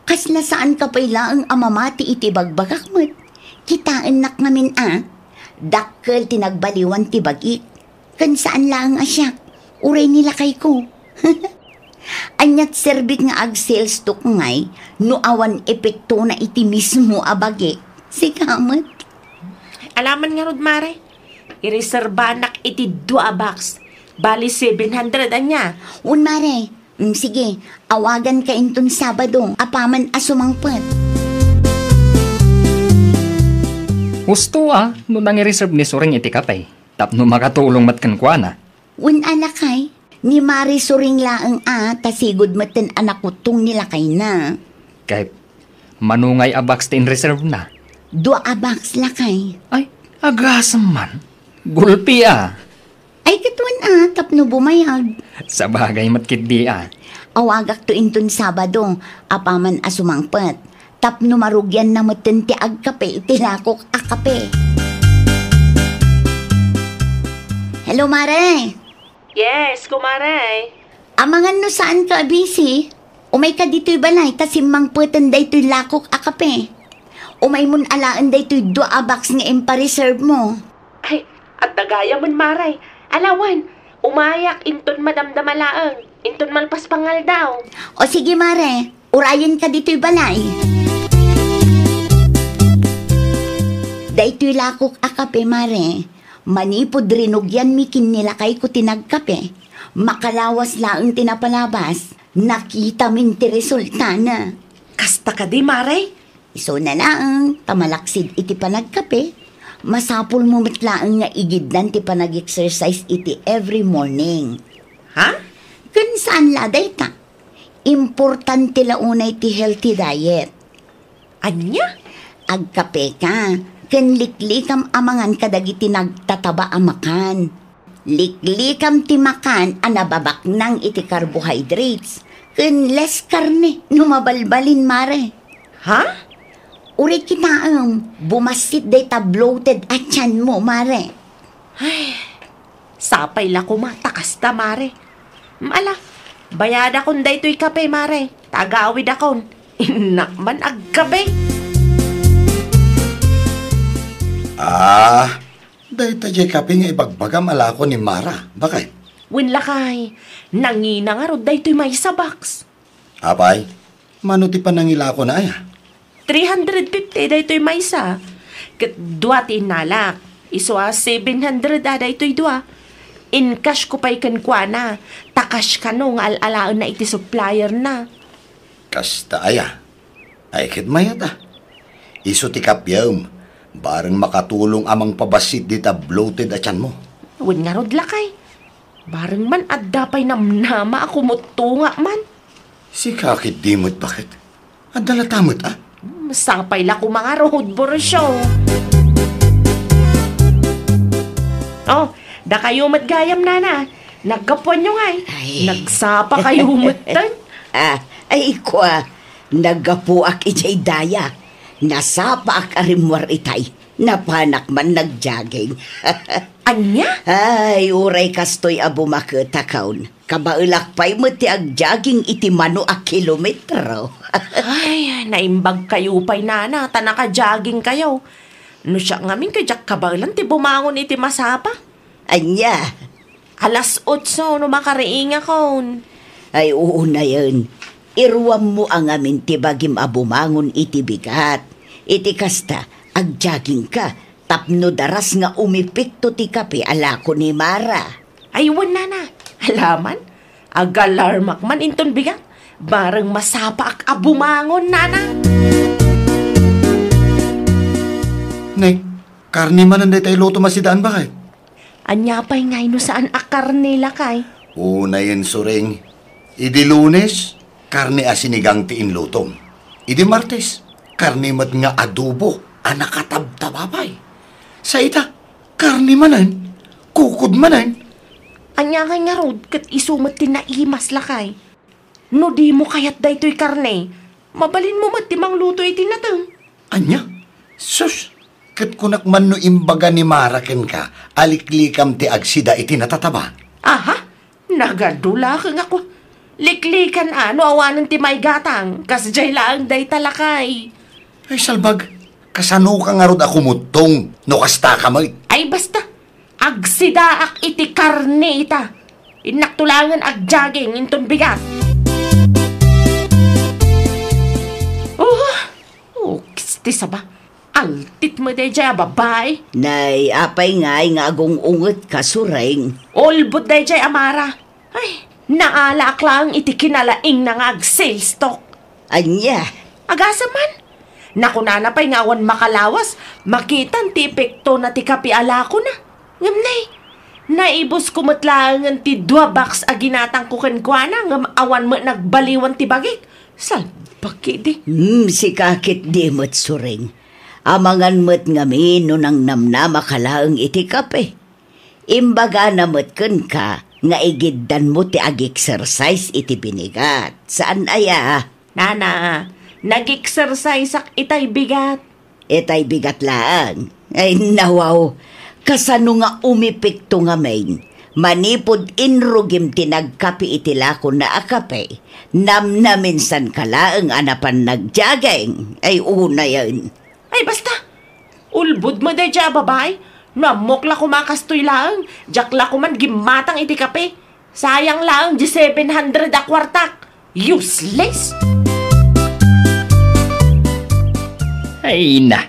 Kasla saanka pay laeng a mamati iti bagbagak met. Kitaennak ngamin a, dakkel ti nagbaliwan ti bagik. Ken saan laeng a siak, uray ni lakayko. Aniat serbik nga agsalestok ngay no awan epektona iti mismo a bagik? Sika met. Alaman ngarud, mare. Ireserbanak iti dua a box. Bali, seven hundred ania. Un, mare. Mm, sige, awaganka inton Sabado, apaman a sumangpet. Husto a no nangireserve ni Suring iti kape, tapno makatulong met kenkuana. Wen a, lakay, ni Mare Suring laeng a, ta sigud metten a nakuttong ni lakayna. Ket mano ngay a box ti inreserve na? Dua a box, lakay. Ay, agasem man. Gulpi a. Ay, ket wen a, tapno bumayag. Sabagay met ketdi a. Awagakto inton Sabado, apaman a sumangpet, tapno marugianna metten ti agkape iti lakok a kape. Hello, mare. Yes, kumare. Amangan no saanka a busy. Umayka ditoy balay ta simmangpeten daytoy lakok a kape. Umaymon alaen daytoy dua a box nga impareserve mo. Ay, adda gayamen, mare. Ala wen, umayak inton madamdama laeng, inton malpas pangaldaw. O sige, mare, urayenka ditoy balay. Daytoy lakok a kape, mare, manipud rinugianmi ken ni lakayko ti nagkape, makalawas laeng ti napalabas, nakitamin ti resultana. Kasta kadi, mare? Isuna laeng ta malaksid iti panagkape, masapulmo met laeng nga igiddan ti panag-exercise iti every morning. Ha? Ken saan la dayta. Importante la unay ti healthy diet. Ania? Agkapeka, ken liklikam a mangan kadagiti nagtataba a makan. Liklikam ti makan a nababaknang iti carbohydrates, ken less karne no mabalbalin, mare. Ha? Uray kitaem, bumassit dayta bloated a tianmo, mare. Ay, sapay la koma ta kasta, mare. Ala, bayadakon daytoy kape, mare. Ta agawidakon. Innak man agkape. Ah, dayta diay kape nga ibagbagam a lako ni Mara, baket? Wen lakay, nangina ngarud daytoy maysa box. Apay, mano ti panangilakona aya? Three hundred fifty daytoy maysa. Ket dua ti innalak. Isu a seven hundred a daytoy dua. In-cash ko pay kenkuana. Ta cash kano nga al-alaenna iti supplier na. Kasta aya? Ay, ket mayat a. Isu ti kapiam. Bareng makatulong a mangpabassit dita bloated a tianmo. Wen ngarud lakay. Bareng man adda pay namnama a kumuttunga man. Sika ketdi met, baket? Adda latta met, a? Hmm, sapay la koma ngarud, Borsyo. Oh, dakayo met gayam, nana. Naggapuanyo ngay. Ay. Nagsapa kayo met, tan? Ah, ay, kua. Naggapuak idiay daya. Nasapaak a rimmuar itay. Napanak man nag-jogging. Ania? Ay, uray kastoy a bumaketakon. Kabaelak pay met ti ag-jogging iti mano a kilometro. Ay, naimbag kayo pay, nana, ta naka-jogging kayo. No siak ngamin, kadiak kabaelan ti bumangon iti masapa. Ania? Alas otso no makariingakon. Ay, unayen. Iruammo a ngamin ti bagim a bumangon iti bigat. Iti kasta, agjagingka tapno daras nga umepekto ti kape a lako ni Mara. Ay, wen, nana. Alaman, agalarmak man inton bigat. Bareng masapaak a bumangon, nana. Nay, karne manen dayta ilutom a sidaan, baket? Ania pay ngay no saan a karne, lakay? Unayen, Suring. Idi Lunes, karne a sinigang ti inlutom. Idi Martes, karne met nga adobo a nakatabtaba pay. Sa ita, karne manen, kukod manen. Ania ngay ngarud ket isu met ti naimas, lakay? No dimo kayat daytoy karne, mabalinmo met ti mangluto iti nateng. Ania? Sus, ket kunak man no imbaga ni Mara kenka a liklikam ti agsida iti natataba. Aha? Nagadulakeng ako. Liklikan a no awanen ti maigatang, kasdiay laeng dayta, lakay. Ay, salbag, kasanoka ngarud a kumuttong no kastaka met? Ay, basta. Agsidaak iti karne ita. Innakto laengen agjaging inton bigat. Oh, oh, kisti saba. Altit mo dayjay a babai. Nay, apay ngay nga agung-ungetka, Suring? Ulbod dayjay a Mara. Ay, naalaak laeng iti kinalaingna nga ag-sales talk. Ania? Agasem man. Nakunana pay nga awan makalawas, makitan ti epektona ti kape a lakona. Ngem nay, naibusko met laengen ti dua box a ginatangko kenkuana ngem awan met nagbaliwan ti bagik. Salbag idi. Hmm, sika ketdi met, Suring. Amangan met ngamin no nangnamnamaka laeng iti kape. Imbagana met kenka nga igiddanmo ti ag-exercise iti binigat. Saan aya? Nana, nag-exerciseak itay bigat. Itay bigat laeng? Ay, nawaw. Kasano nga umepekto ngamin? Manipud inrugim ti nagkape iti lakona a kape, namnaminsanka laeng a napan nag-jogging. Ay, unayen. Ay, basta! Ulbod mo dayjay a babai. No ammok la koma kastoy laeng, diak la koman gimmatang iti kape. Sayang laeng di seven hundred a kuartak. Useless! Ay na.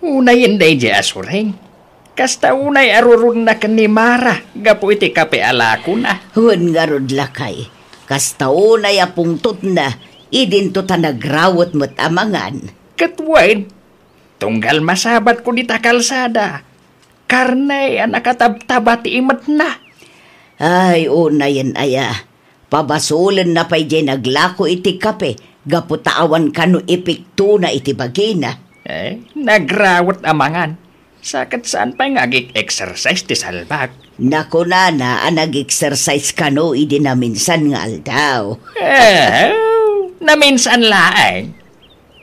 Unayen dayjay a Suring. Kasta unay a rurudna ken ni Mara gapu iti kape a lakona. Wen ngarud, lakay. Kasta unay a pungtotna, idinto ta nagrawet met a mangan. Ket wen, tunggal masabatko dita kalsada, karne a nakatabtaba ti imetna. Ay, unayen aya. Pabasolenna pay diay naglako iti kape gapu ta awan kano epektona iti bagina. Eh, nagrawet a mangan. Sa ket saan pay nga agik-exercise ti salbag. Nakunana a nag-exercise kano idi naminsan nga aldaw. Eh, naminsan laeng.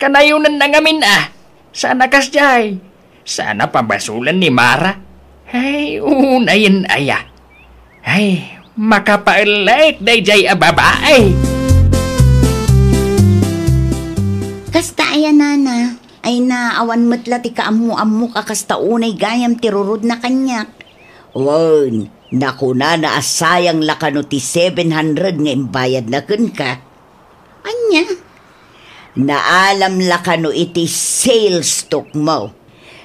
Kanayonenna ngamin a, saan a kasdiay. Saan a pabasolen ni Mara. Ay, unayen aya. Ay, makapaelek dayjay a babai. Kasta aya, nana. Ay na, awan met la ti kaammo-ammok a kasta unay gayam ti rurudna kaniak. Wen, nakunana a sayang la kano ti seven hundred nga imbayadna kenka. Ania? Naalam la kano iti sales talk mo.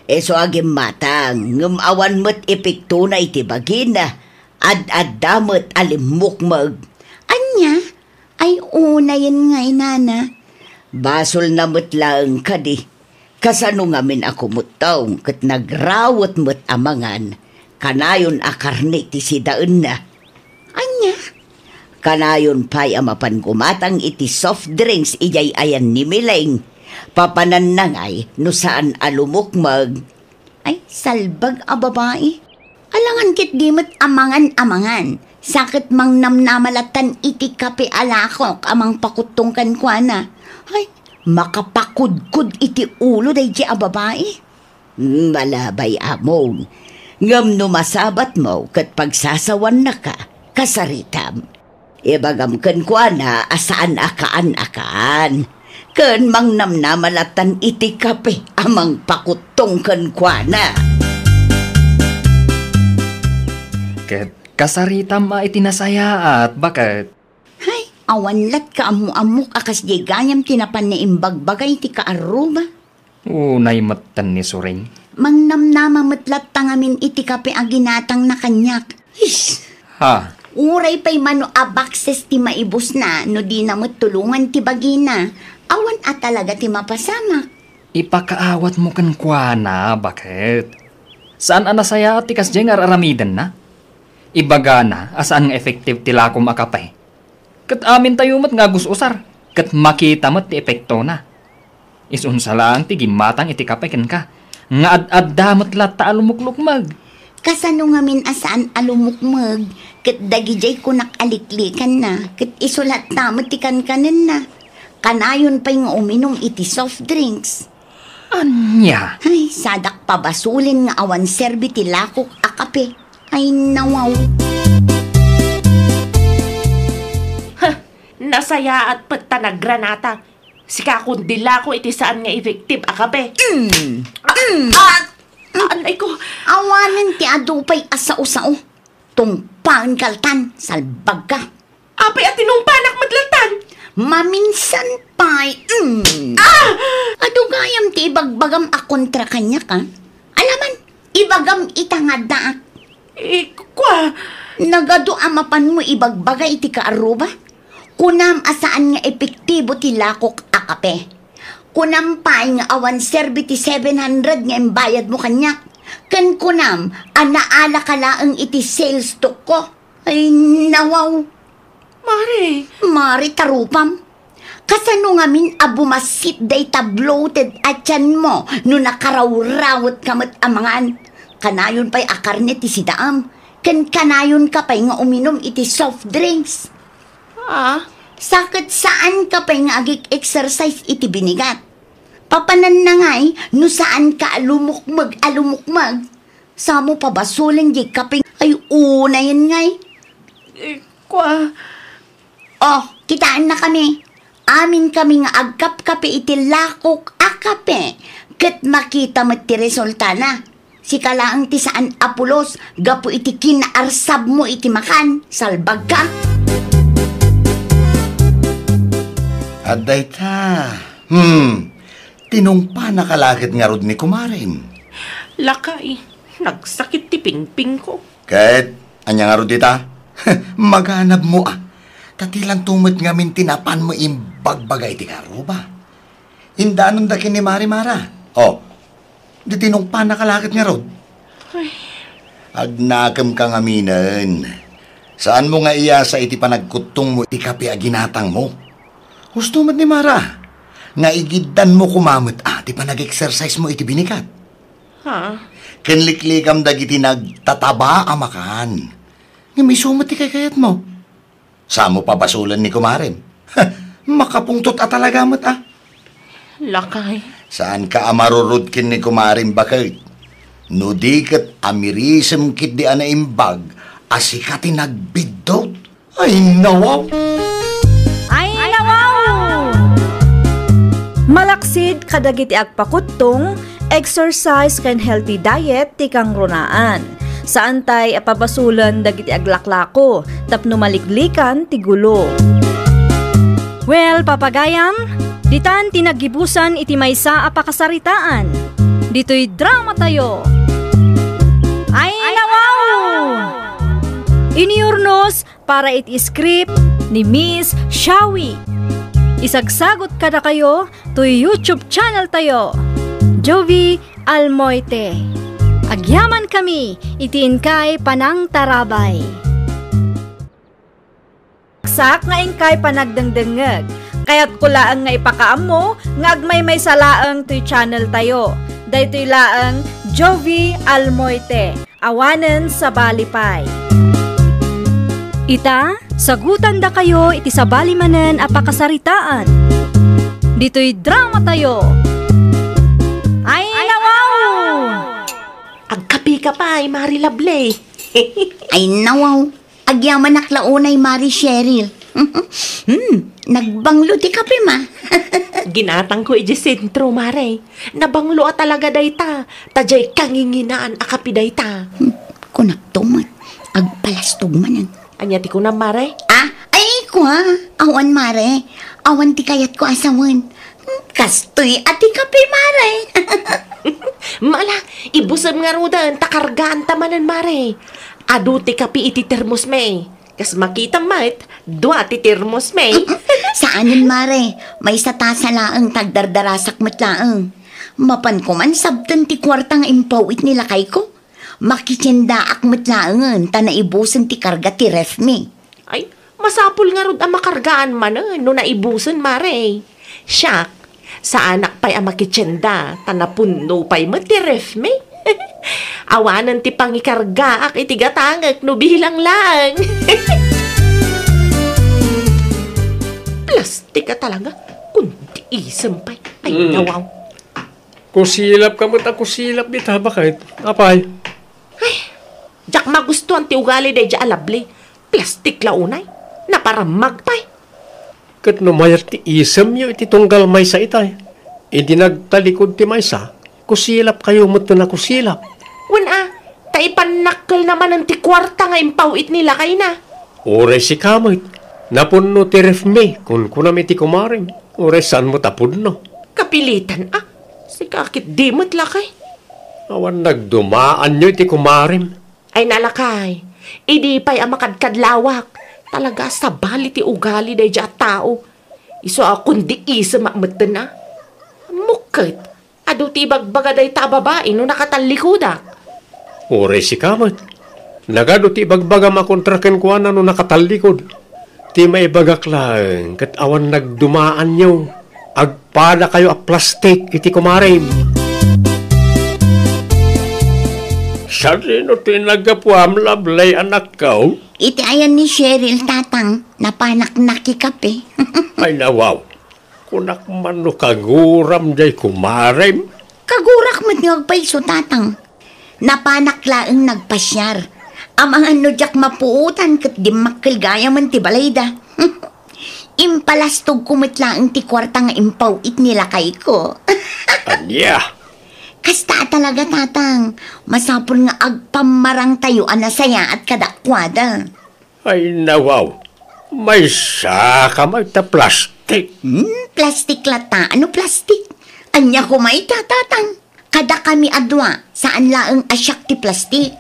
Isu a gimmatang, ngem awan met epektona iti bagina. Ad-adda met a limmukmeg. Ania? Ay, unayen ngay, nana. Basolna met laeng kadi. Kasano ngamin a kumuttong ket nagrawet met a mangan, kanayon a karne ti sidaenna. Ania? Kanayon pay a mapan gumatang iti soft drinks idiay ayan ni Mileng. Papananna ngay no saan a lumukmeg. Ay, salbag a babai. Alangan ketdi met amangan-amangan. Sa ket mangnamnama lattan iti kape a lakok a mangpakuttong kenkuana. Ay, makapakudkod iti ulo daydi a babai. Hmm, malabay, amon. Ngem no masabatmo ket pagsasawannaka, kasaritam. Ibagam kenkuana a saan a kaan a kaan. Ken mangnamnama lattan iti kape a mangpakuttong kenkuana. Ket kasaritam a iti nasayaat, baket. Hay, Awan latta ammo-ammok a kasdiay gayam ti napan nga imbagbaga iti kaarruba. Unay metten ni Suring. Mangnamnama met latta ngamin iti kape a ginatangna kaniak. Ish! Ha? Uray pay mano a boxes ti maibusna no dina met tulongan ti bagina. Awan a talaga ti mapasamak. Ipakaawatmo kenkuana, baket? Saan a nasayaat ti kasdiay nga ar-aramidenna? Ibagana a saan nga effective ti lakom a kape. Ket amintayo met nga agus-usar, ket makita met ti epektona. Isu unsa laeng ti gimmatang iti kape kenka, nga ad-adda met latta a lumuklukmeg. Kasano ngamin a saan a lumukmeg, ket dagidiay kunak a liklikanna, ket isu latta met ti kankanenna. Kanayon pay nga uminum iti soft drinks. Ania? Ay, sadak pabasolen nga awan serbi ti lakok a kape. Ay, nawaw. Ha! Nasayaat pet ta nagranata. Sika kundi lako iti saan nga effective a kape. Mm. Ah! Mm. Ah! Anay ko. Awanen ti adu pay a sao-sao. Tungpaen kaltan, salbag ka. Apay a tinungpanak met lattan? Maminsan pay, mm. Ah! Adu gayam ti ibagbagam a kontra kaniak, a? Alaman, ibagam ita nga addaak. Eh, kua? Nagadu a mapanmo ibagbaga iti kaarruba? Kunam a saan nga epektibo ti lakok a kape. Kunam pay nga awan serbi ti seven hundred nga imbayadmo kaniak. Ken kunam a naala ka laeng iti sales talk ko. Ay, nawaw. Mare. Mare, tarupam. Kasano ngamin a bumassit dayta bloated a tianmo no nakarawrawet ka met a mangan? Kanayon pay a karne ti sidaam, ken kanayon ka pay nga uminum iti soft drinks. Ah? Sa ket saan ka pay nga agik-exercise iti binigat. Papananna ngay no saan ka a lumukmeg a lumukmeg. Samo pabasolen diay kape ay unayen ngay. Eh, kua. Oh, kitaenna kami. Amin kami nga agkapkape iti lakok a kape, ket makita met ti resultana. Sika laeng ti saan a pulos gapu iti kinaarsabmo iti makan, salbag ka. Adda ita. Hmm. Tinungpanaka la ket ngarud ni kumarem. Lakay, nagsakit ti pingpingko. Ket, ania ngarud ita? Maganabmo a. Ta ti lanto met ngamin ti napanmo imbagbaga iti kaarruba. Indanonda ken ni Mari Mara. O, di tinungpanaka la ket ngarud. Ay. Agnakemka ngaminen. Saanmo nga iyasa iti panagkuttongmo iti kape a ginatangmo. Husto met ni Mara, nga igiddanmo koma met a ti panag-exercisemo iti binigat. Ha? Ken liklikam dagiti nagtataba a makan. Ngem isu met ti kaykayatmo. Samo pabasolen ni kumarem. Makapungtot a talaga met a. Lakay. Saanka a marurud ken ni kumarem, baket? No di ket amirisem ketdi a naimbag a sika ti nagbiddut. Ay, nawaw! Ay, nawaw! Malaksid kadagiti agpakuttong, exercise ken healthy diet ti kangrunaan. Saantay a pabasolen dagiti aglaklako tapno maliglikan ti gulo. Well, papagayam, ditan ti naggibusan iti maysa a pakasaritaan. Ditoy dramatayo. Ay, nawaw! Inurnos para iti script ni Miss Shawi. Isagsagot kadakayo toy YouTube channel tayo, Jovi Almoite. Agyamankami iti inkay panangtarabay. Ragsak nga inkay panagdengdengngeg. Kayatko laeng nga ipakaammo nga agmaymaysa laeng toy channel tayo. Daytoy laeng Jovi Almoite. Awanen sabali pay. Ita, sagutandakayo iti sabali manen a pakasaritaan. Ditoy dramatayo. Ay, nawaw! Agkapika pay, Mari Lovely. Ay, nawaw. Agyamanak la unay, Mari Cheryl. Hmm, nagbanglo ti kapem a. Ginatangko iti sentro, Mare. Nabanglo a talaga dayta. Ta diay kanginginaan a kape dayta. Hmm, kunakto met. Agpalastog manen. Ania ti kunam, Mare? Ah, ay, Kua, awan, mare. Awan ti kayatko a sawen. Hmm, kastoy a ti kape, mare. Mala, ibusem ngaruden ta kargaanta manen, mare. Adu ti kape iti termosmi. Kas makitam met, dua ti termosmi. Saanen, mare. Maysa tasa laeng ta agdardarasak met laeng. Mapanko man sabten ti kuarta nga impaw-it ni lakayko. Makitiendaak met laengen ta naibusen ti karga ti refmi. Ay, masapul ngarud a makargaan manen no naibusen, mare. Siak, saanak pay a makitienda ta napunno pay met ti refmi. Awanen ti pangikargaak iti gatangek no bilang laeng. Plastik a talaga. Kundi isem pay. Ay, Mm. nawaw. Kusilap ka met a kusilap dita, baket. Apay? Ay, diak magustuan ti ugali daydiay a Lovely. Plastik la unay. Naparammag pay. Ket no mayat ti isemyo iti tunggal maysa itay, idi nagtalikod ti maysa, kusilap kayo met ti nakusilap. Wen a, ta ipannakkel na manen ti kuarta nga impaw-it ni lakayna. Uray sika met, napunno ti refmi, kunkunam iti kumarem. Uray saan met a pudno. Kapilitan a, sika ket di met lakay. Awan nagdumaanyo iti kumarem. Ay nalakay, idi pay a makadkadlawak, talaga a sabali ti ugali daydiay a tao. Isu a kundi isem a metten a. Mukket, adu ti ibagbaga dayta a babai no nakatallikudak. Uray sika met. Nagadu ti ibagbagam a kontra kenkuana no nakatallikod. Ti maibagak laeng ket awan nagdumaanyo. Agpadakayo a plastik iti kumarem. Sadino ti naggapuam, Lovely, anakko? Iti ayan ni Cheryl, tatang, napanak nakikape. Ay, nawaw. Kunak man no kaguram jay kumarem? Kagurak met nga agpayso, tatang. Napanak laeng nagpasiar. Amangan no diak mapuotan ket dimmakkel gayamen ti balayda. Impalastogko met laeng ti kuarta nga impaw-it ni lakayko. Ania? Kasta a talaga, tatang. Masapul nga agpammarangtayo a nasayaat kadakuada. Ay, nawaw. Maysa ka met ta plastik. Hmm, plastik lata. Ano plastik? Ania koma ita, tatang? Kadakami a dua, saan laeng a siak ti plastik.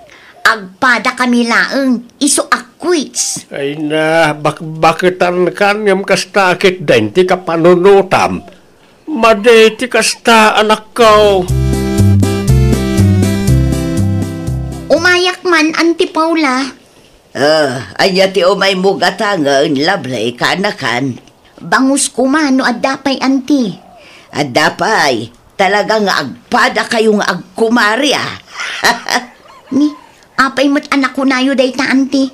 Agpadakami laeng, isu a quits. Ay na, bakbaketan kan ngem kasta a ketdin ti kapanunotam. Madi ti kasta, anakko. Umayak man, Auntie Paula. Ah, ania ti umaymo gatangen, Lovely, kaanakan? Bangosko man no adda pay, Auntie. Adda pay. Talaga nga agpadakayo nga agkumari, a. Ni, apay met a nakunayo dayta, Auntie?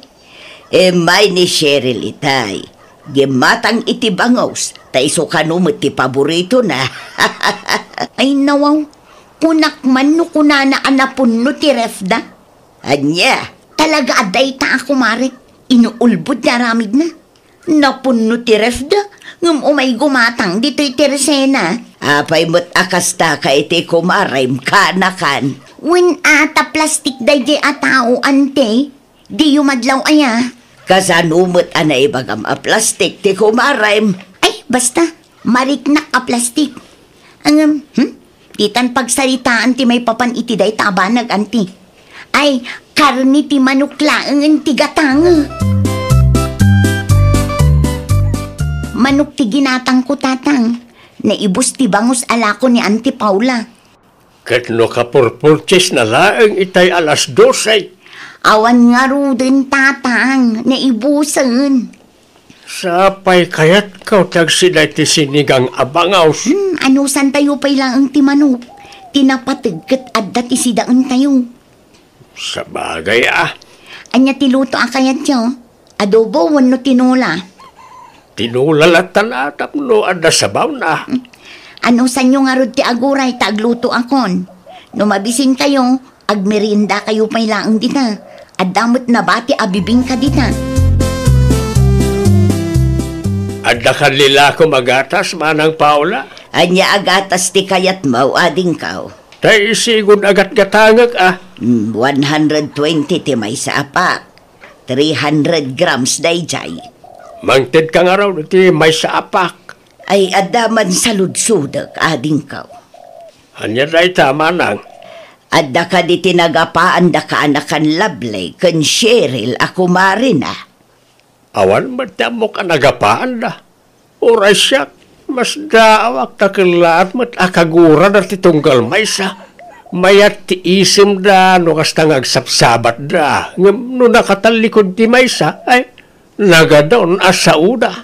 Immay ni Cheryl itay. Gimmatang iti bangos, ta isu kano met ti paboritona. Ay, nawaw. Kunak man no kunana a napunno ti refda. Ania? Talaga a dayta a kumarek, inuulbod ti aramidna. Napunno ti refda, ngem umay gumatang ditoy ti resena. Apay met a kasta ka iti kumarem, kaanakan? Wen a, ta plastik daydiay a tao, Auntie. Diyo madlaw aya? Kasano met a naibagam a plastik ti kumarem? Ay, basta, mariknak a plastik. Ngem, hmm? Ditan pagsaritaan ti maipapan iti dayta a banag, Auntie. Ay, karne ti manok laengen ti gatangek. Manok ti ginatangko, tatang. Naibus ti bangus a lako ni Auntie Paula. Ket no kapurpurchesna laeng itay alas dose? Awan ngaruden, tatang, naibusen. Sapay kayatko ti agsida iti sinigang a bangus. Hmm, anusantayo pay laeng ti manok. Ti napateg ket adda ti sidaentayo. Sabagay a. Ania ti luto a kayatyo? Adobo wenno tinola? Tinola latta a tapno adda sabawna. Anusanyo ngarud ti aguray ta aglutoakon. No mabisinkayo, agmeriendakayo pay laeng dita. Adda met nabati a bibingka dita. Adda kan lilakom a gatas, Manang Paula? Ania a gatas ti kayatmo, adingko? Tay isigon a gatgatangek a. Hmm, one hundred twenty ti maysa a pack. Three hundred grams daydiay. Mangtedka ngarud iti maysa a pack. Ay, adda man saludsodek, adingko. Ania dayta, manang? Adda kadi ti nagapaanda kaanakan Lovely ken Cheryl a kumarina? Awan met ti ammok a nagapaanda. Uray siak, masdaawak ta kellaat met a kagurada ti tunggal maysa. Mayat ti isemda no kasta nga agsabsabatda, ngem no nakatallikud ti maysa, ay, nagadun a saoda.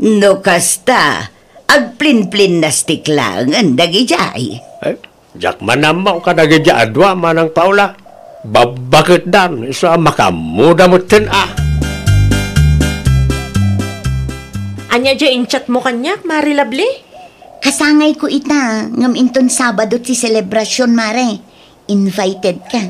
No kasta, agplinplinnas ti klaengen dagidiay. Ay, diak man ammo kadagiti a dua, Manang Paula. Babbaketdan, isu a makaammoda metten a. Ania diay in-chatmo kaniak, Mare Lovely? Kasangayko ita, ngem inton Sabado ti selebrasion, Mare. Invited ka.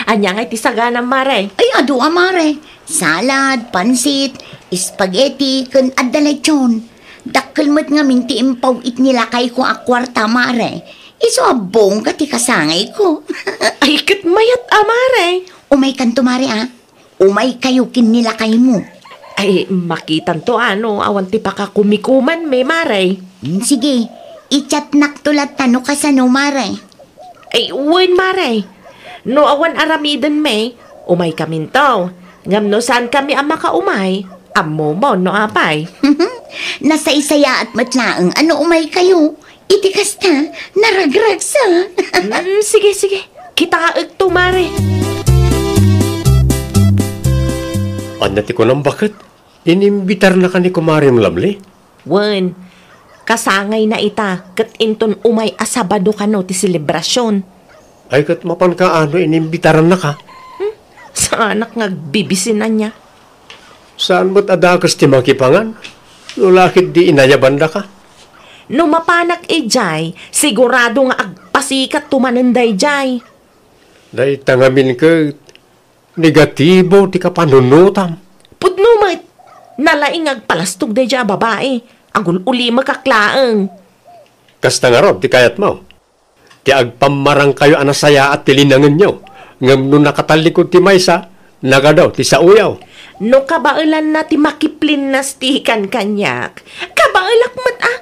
Ania ngay ti saganam, Mare? Ay, adu a, Mare. Salad, pansit, spaghetti, ken adda lechon. Dakkel met ngamin ti impaw-it ni lakayko a kuarta, Mare. Isu a bongga ti kasangayko. Ay, ket mayat a, Mare. Umaykanto, Mare, a. Umaykayo ken ni lakaymo. Ay, makitanto a no awan ti pakakumikumanmi, Mare. Hmm, sige, i-chatnakto latta no kasano, Mare. Ay, wen, Mare. No awan aramidenmi, umaykaminto. Ngem no saankami a makaumay, ammomon no apay. Nasaysayaat met laeng a no umaykayo. Iti kasta, naragragsa. Mm, sige, sige. Kitaekto, Mare. Ania ti kunam, baket? Inimbitarnaka ni kumarem Lovely? Wen, kasangayna ita, ket inton umay a Sabado kano ti selebrasion. Ay, ket mapanka a no inimbitarannaka? Hmm? Saanak nga agbibisin ania. Saan met a dakes ti makipangan, no la ketdi inayabandaka? No mapanak idiay, sigurado nga agpasikatto manen daydiay. Dayta ngamin ket negatibo ti kapanunotam. Pudno met, nalaing nga agpalastog daydiay a babai, agul-ulimekak laeng. Kasta ngarud ti kayatmo? Ti agpammarangkayo a nasayaat ti linangenyo, ngem no nakatallikud ti maysa, nagadu ti saoyo. No kabaelanna ti makiplinnas ti ikan kaniak, kabaelak met a.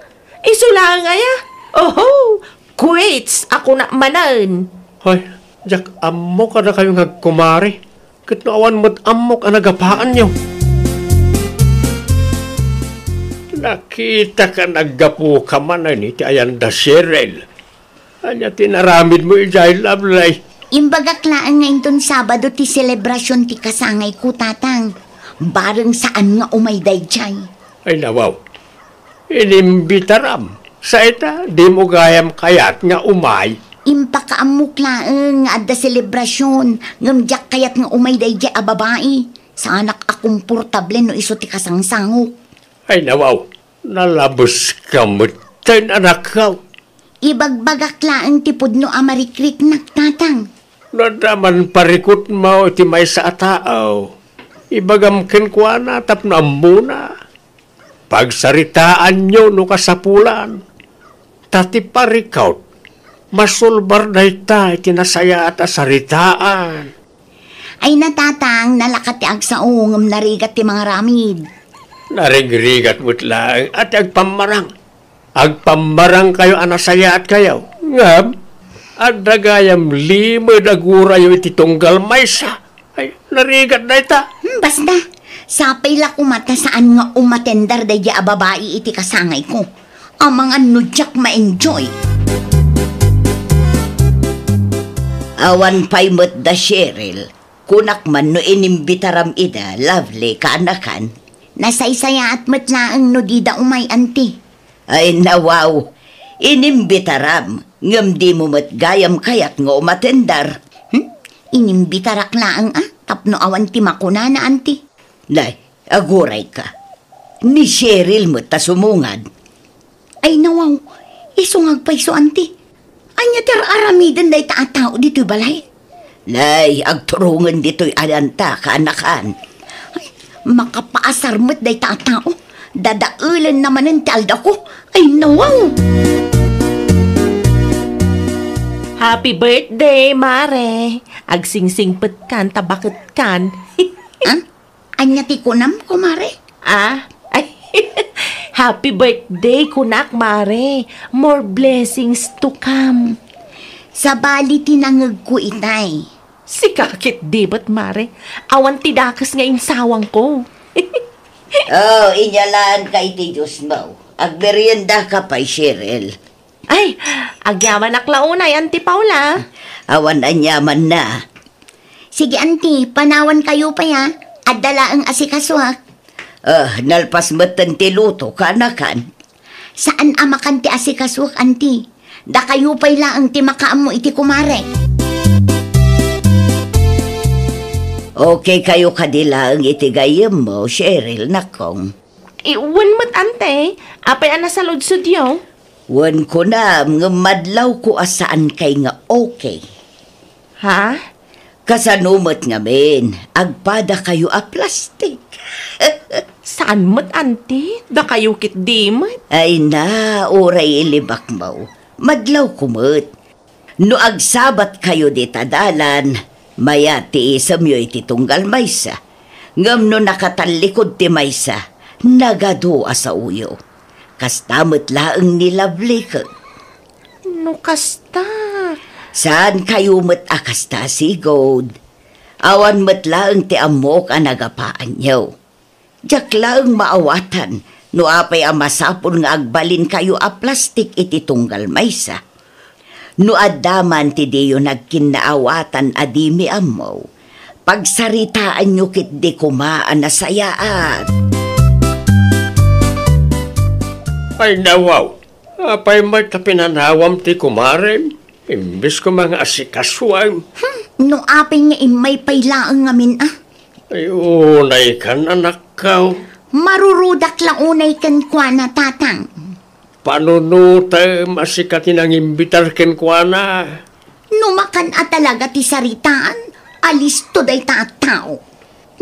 Isu laeng aya? Oho! Quits a kunak manen. Hay, diak ammo kadakayo nga agkumare, ket no awan met ammok a nagapaanyo. Nakitak a naggapuka manen iti ayan da Cheryl. Ania ti inaramidmo idiay, Lovely? Imbagak laeng nga inton Sabado ti selebrasion ti kasangayko, Tatang. Bareng saan nga umay daydiay. Ay, nawaw. Inimbitaram. Sa ita, dimo gayam kayat nga umay. Impakaammok laeng nga adda selebrasion, ngem diak kayat nga umay daydiay a babai. Saanak a komportable no isu ti kasangsangok. Ay, nawaw. Nalabeska metten, anakko. Ibagbagak laeng ti pudno a marikriknak, Tatang. No adda man parikutmo iti maysa a tao, ibagam kenkuana tapno ammona. Pagsaritaanyo no kasapulan. Ta ti parikut, masulbar dayta iti nasayaat a saritaan. Ay na, Tatang, nalaka ti agsao ngem narigat ti mangaramid. Narigrigat met laeng a ti agpammarang. Agpammarangkayo a nasayaatkayo. Ngem, adda gayam limed a gurayo iti tunggal maysa. Ay, narigat dayta. Hmm, basta. Sapay la koma ta saan nga umatender daydiay a babai iti kasangayko. Amangan no diak ma-enjoy. Awan pay met da Cheryl. Kunak man no inimbitaram ida, Lovely, kaanakan. Nasaysayaat met laeng no dida umay, anti. Ay, nawaw. Inimbitaram, ngem dimo met gayam kayat nga umatender. Hmm? Inimbitarak laeng a, tapno awan ti makunana, anti. Nay, agurayka. Ni Cheryl met ta sumungad. Ay, nawaw, isu nga agpayso, anti. Ania ti ar-aramiden dayta a tao ditoy balay? Nay, agturongen ditoy ayanta, kaanakan. Ay, makapaasar met dayta a tao. Dadaelenna manen ti aldawko. Ay, nawaw! Happy birthday, Mare! Agsingsingpetkan ta baketkan. Ah? Ania ti kunam, kumare? Ah? Ay, happy birthday, kunak, mare. More blessings to come. Sabali ti nangegko itay. Sika ket di met, mare. Awan ti dakes nga insawangko. Oh, inyalaanka iti Dios mo. Agmeriendaka pay, Cheryl. Ay, agyamanak la unay, Auntie Paula. Awan aniamanna. Sige, Auntie, panawankayo pay, a. Adda laeng asikasuak. Ah, nalpas metten ti luto, kanakan. Saan a makan ti asikasuak, Auntie. Dakayo pay laeng ti makaammo iti kumare. Okay kayo kadi laeng iti gayyemmo, Cheryl, nakong. Eh, wen met, Ante. Apay a nasaludsodyo? Wen kunam, ngem madlawko a saankay nga okay. Ha? Kasano met ngamin, agpadakayo a plastik? Saan met, Ante? Dakayo ketdi met. Ay na, uray ilibakmo. Madlawko met. No agsabatkayo dita dalan, mayat ti isemyo iti tunggal maysa. Ngem no nakatallikud ti maysa, nagadu a saoyo. Kasta met laeng ni Lovely ket. No kasta? Saankayo met a kasta, sigud. Awan met laeng ti ammok a nagapaanyo. Diak laeng maawatan no apay a masapul nga agbalinkayo a plastik iti tunggal maysa. No adda man ti diyo nagkinnaawatan a dimi ammo, pagsaritaanyo ketdi koma a nasayaat. Ay, nawaw! Apay met ta pinanawam ti kumarem, imbes koma nga asikasuem? Hmm, no apay nga immay pay laeng ngamin, a. Ay, unay kan, anakko. Marurudak la unay kenkuana, tatang. Panunotem a sika ti nangimbitar kenkuana. No makan a talaga ti saritaan, alisto dayta a tao.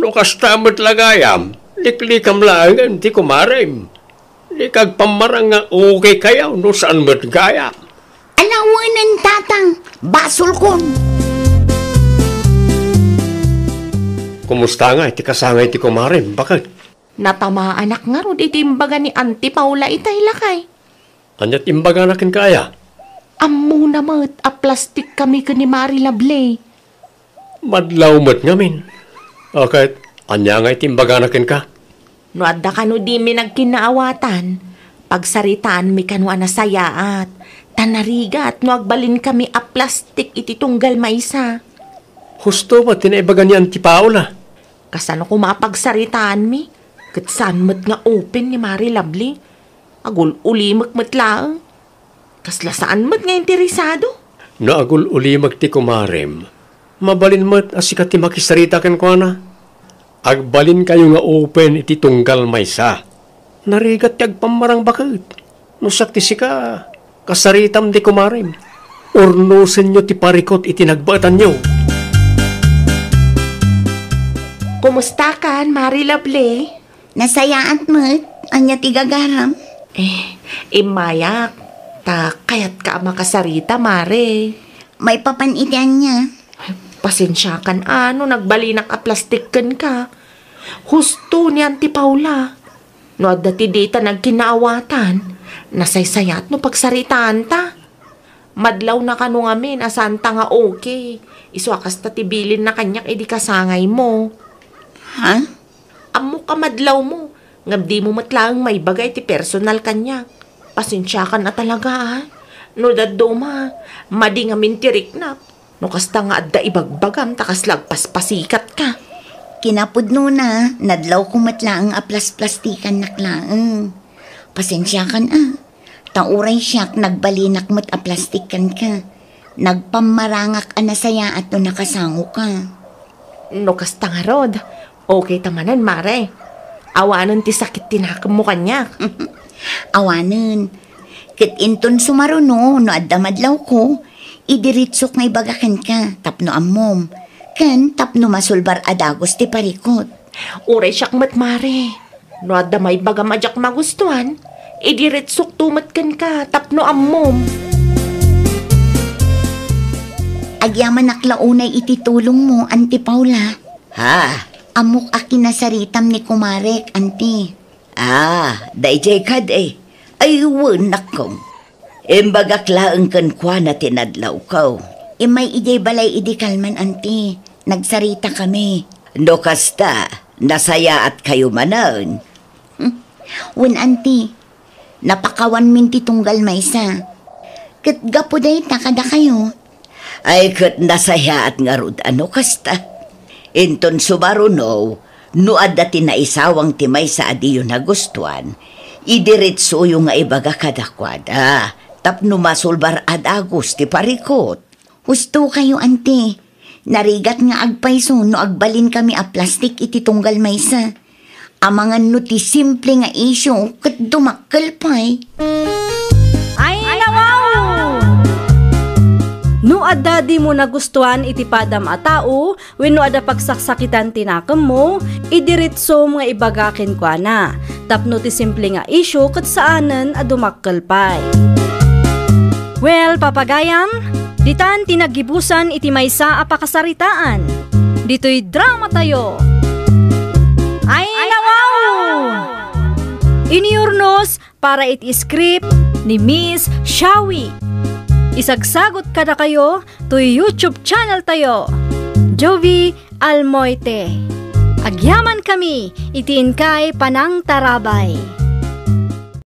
No kasta met la gayam, liklikam laengen ti kumarem. Dika agpammarang nga okay kayo no saan met gayam. Ala wen, tatang, basolkon. Kumusta ngay ti kasangay ti kumarem, baket? Natamaanak ngarud iti imbaga ni Auntie Paula itay, lakay. Ania ti imbagana kenka aya? Ammona met a plastik kami ken ni Mari Lovely. Madlaw met ngamin. Ket, ania ngay ti imbagana kenka? No adda kano dimi nagkinnaawatan, pagsaritaanmi kano a nasayaat, ta narigat no agbalinkami a plastik iti tunggal maysa. Husto met ti naibaga ni Auntie Paula. Kasano koma a pagsaritaanmi? Ket saan met nga open ni Mari Lovely. Agul-ulimek met laeng. Kasla saan met nga interesado? No agul-ulimek ti kumarem, mabalin met a sika ti makisarita kenkuana. Agbalinkayo nga open iti tunggal maysa. Narigat ti agpammarang baket. No siak ti sika, kasaritam ti kumarem. Urnosenyo ti parikut iti nagbaetanyo. Kumustakan, Mari Lovely? Nasayaat met. Ania ti gagaram? Eh, immayak. Ta kayatka a makasarita, Mare. Maipapan iti ania? Ay, pasensiakan a no nagbalinak a plastik kenka. Husto ni Auntie Paula. No adda ti dita nagkinnaawatan, nasaysayaat no pagsaritaanta. Madlawna kano ngamin a saanta nga okay. Isu a kasta ti bilinna kaniak idi kasangaymo. Ha? Ammok a madlawmo, ngem dimo met laeng maibaga iti personal kaniak. Pasensiakan a talaga, a. No dadduma, madi ngamin ti riknak. No kasta nga adda ibagbagam ta kasla agpaspasikkatka. Kinapudnona, nadlawko met laeng a plasplastikannak laeng. Pasensiakan, a. Ta uray siak nagbalinak met a plastik kenka. Nagpammarangak a nasayaat no nakasangoka. No kasta ngarud, okay ta manen, Mare. Awanen ti sakit ti nakemmo kaniak. Awanen. Ket inton sumaruno no adda madlawko, idiritsok nga ibaga kenka tapno ammom, ken tapno masulbar a dagus ti parikut. Uray siak met, Mare. No adda maibagam a diak magustuan, idiritsokto met kenka tapno ammom. Agyamanak la unay iti tulongmo, Auntie Paula. Ha? Ammok a kinasaritam ni kumarek, anti. Ah, daydiay kadi. Ay, wen, nakkong. Imbagak laeng kenkuana ti nadlawko. Immay idiay balay idi kalman, anti. Nagsaritakami. No kasta, nasayaatkayo manen. Hmm. Wen, anti. Napakawanmin ti tunggal maysa. Ket gapu dayta kadakayo. Ay, ket nasayaat ngarud a no kasta. Inton sumaruno, no adda ti naisawang ti maysa a diyo nagustuan, idiretsoyo nga ibaga kadakuada, tapno masulbar a dagus ti parikut. Husto kayo, anti. Narigat nga agpayso no agbalinkami a plastik iti tunggal maysa. Amangan no ti simple nga isyu ket dumakkel pay. Ay, nawaw! No adda dimo nagustuan iti padam a tao, wenno adda pagsaksakitan ti nakemmo, idiretsom nga ibaga kenkuana. Tapno ti simple nga isyu ket saanen a dumakkel pay. Well, papagayam, ditan ti naggibusan iti maysa a pakasaritaan. Ditoy drama tayo. Ay, nawaw! Iniurnos para iti script ni Miss Shawi. Isagsagot kadakayo toy YouTube channel tayo, Jovi Almoite. Agyaman kami iti inkay panangtarabay.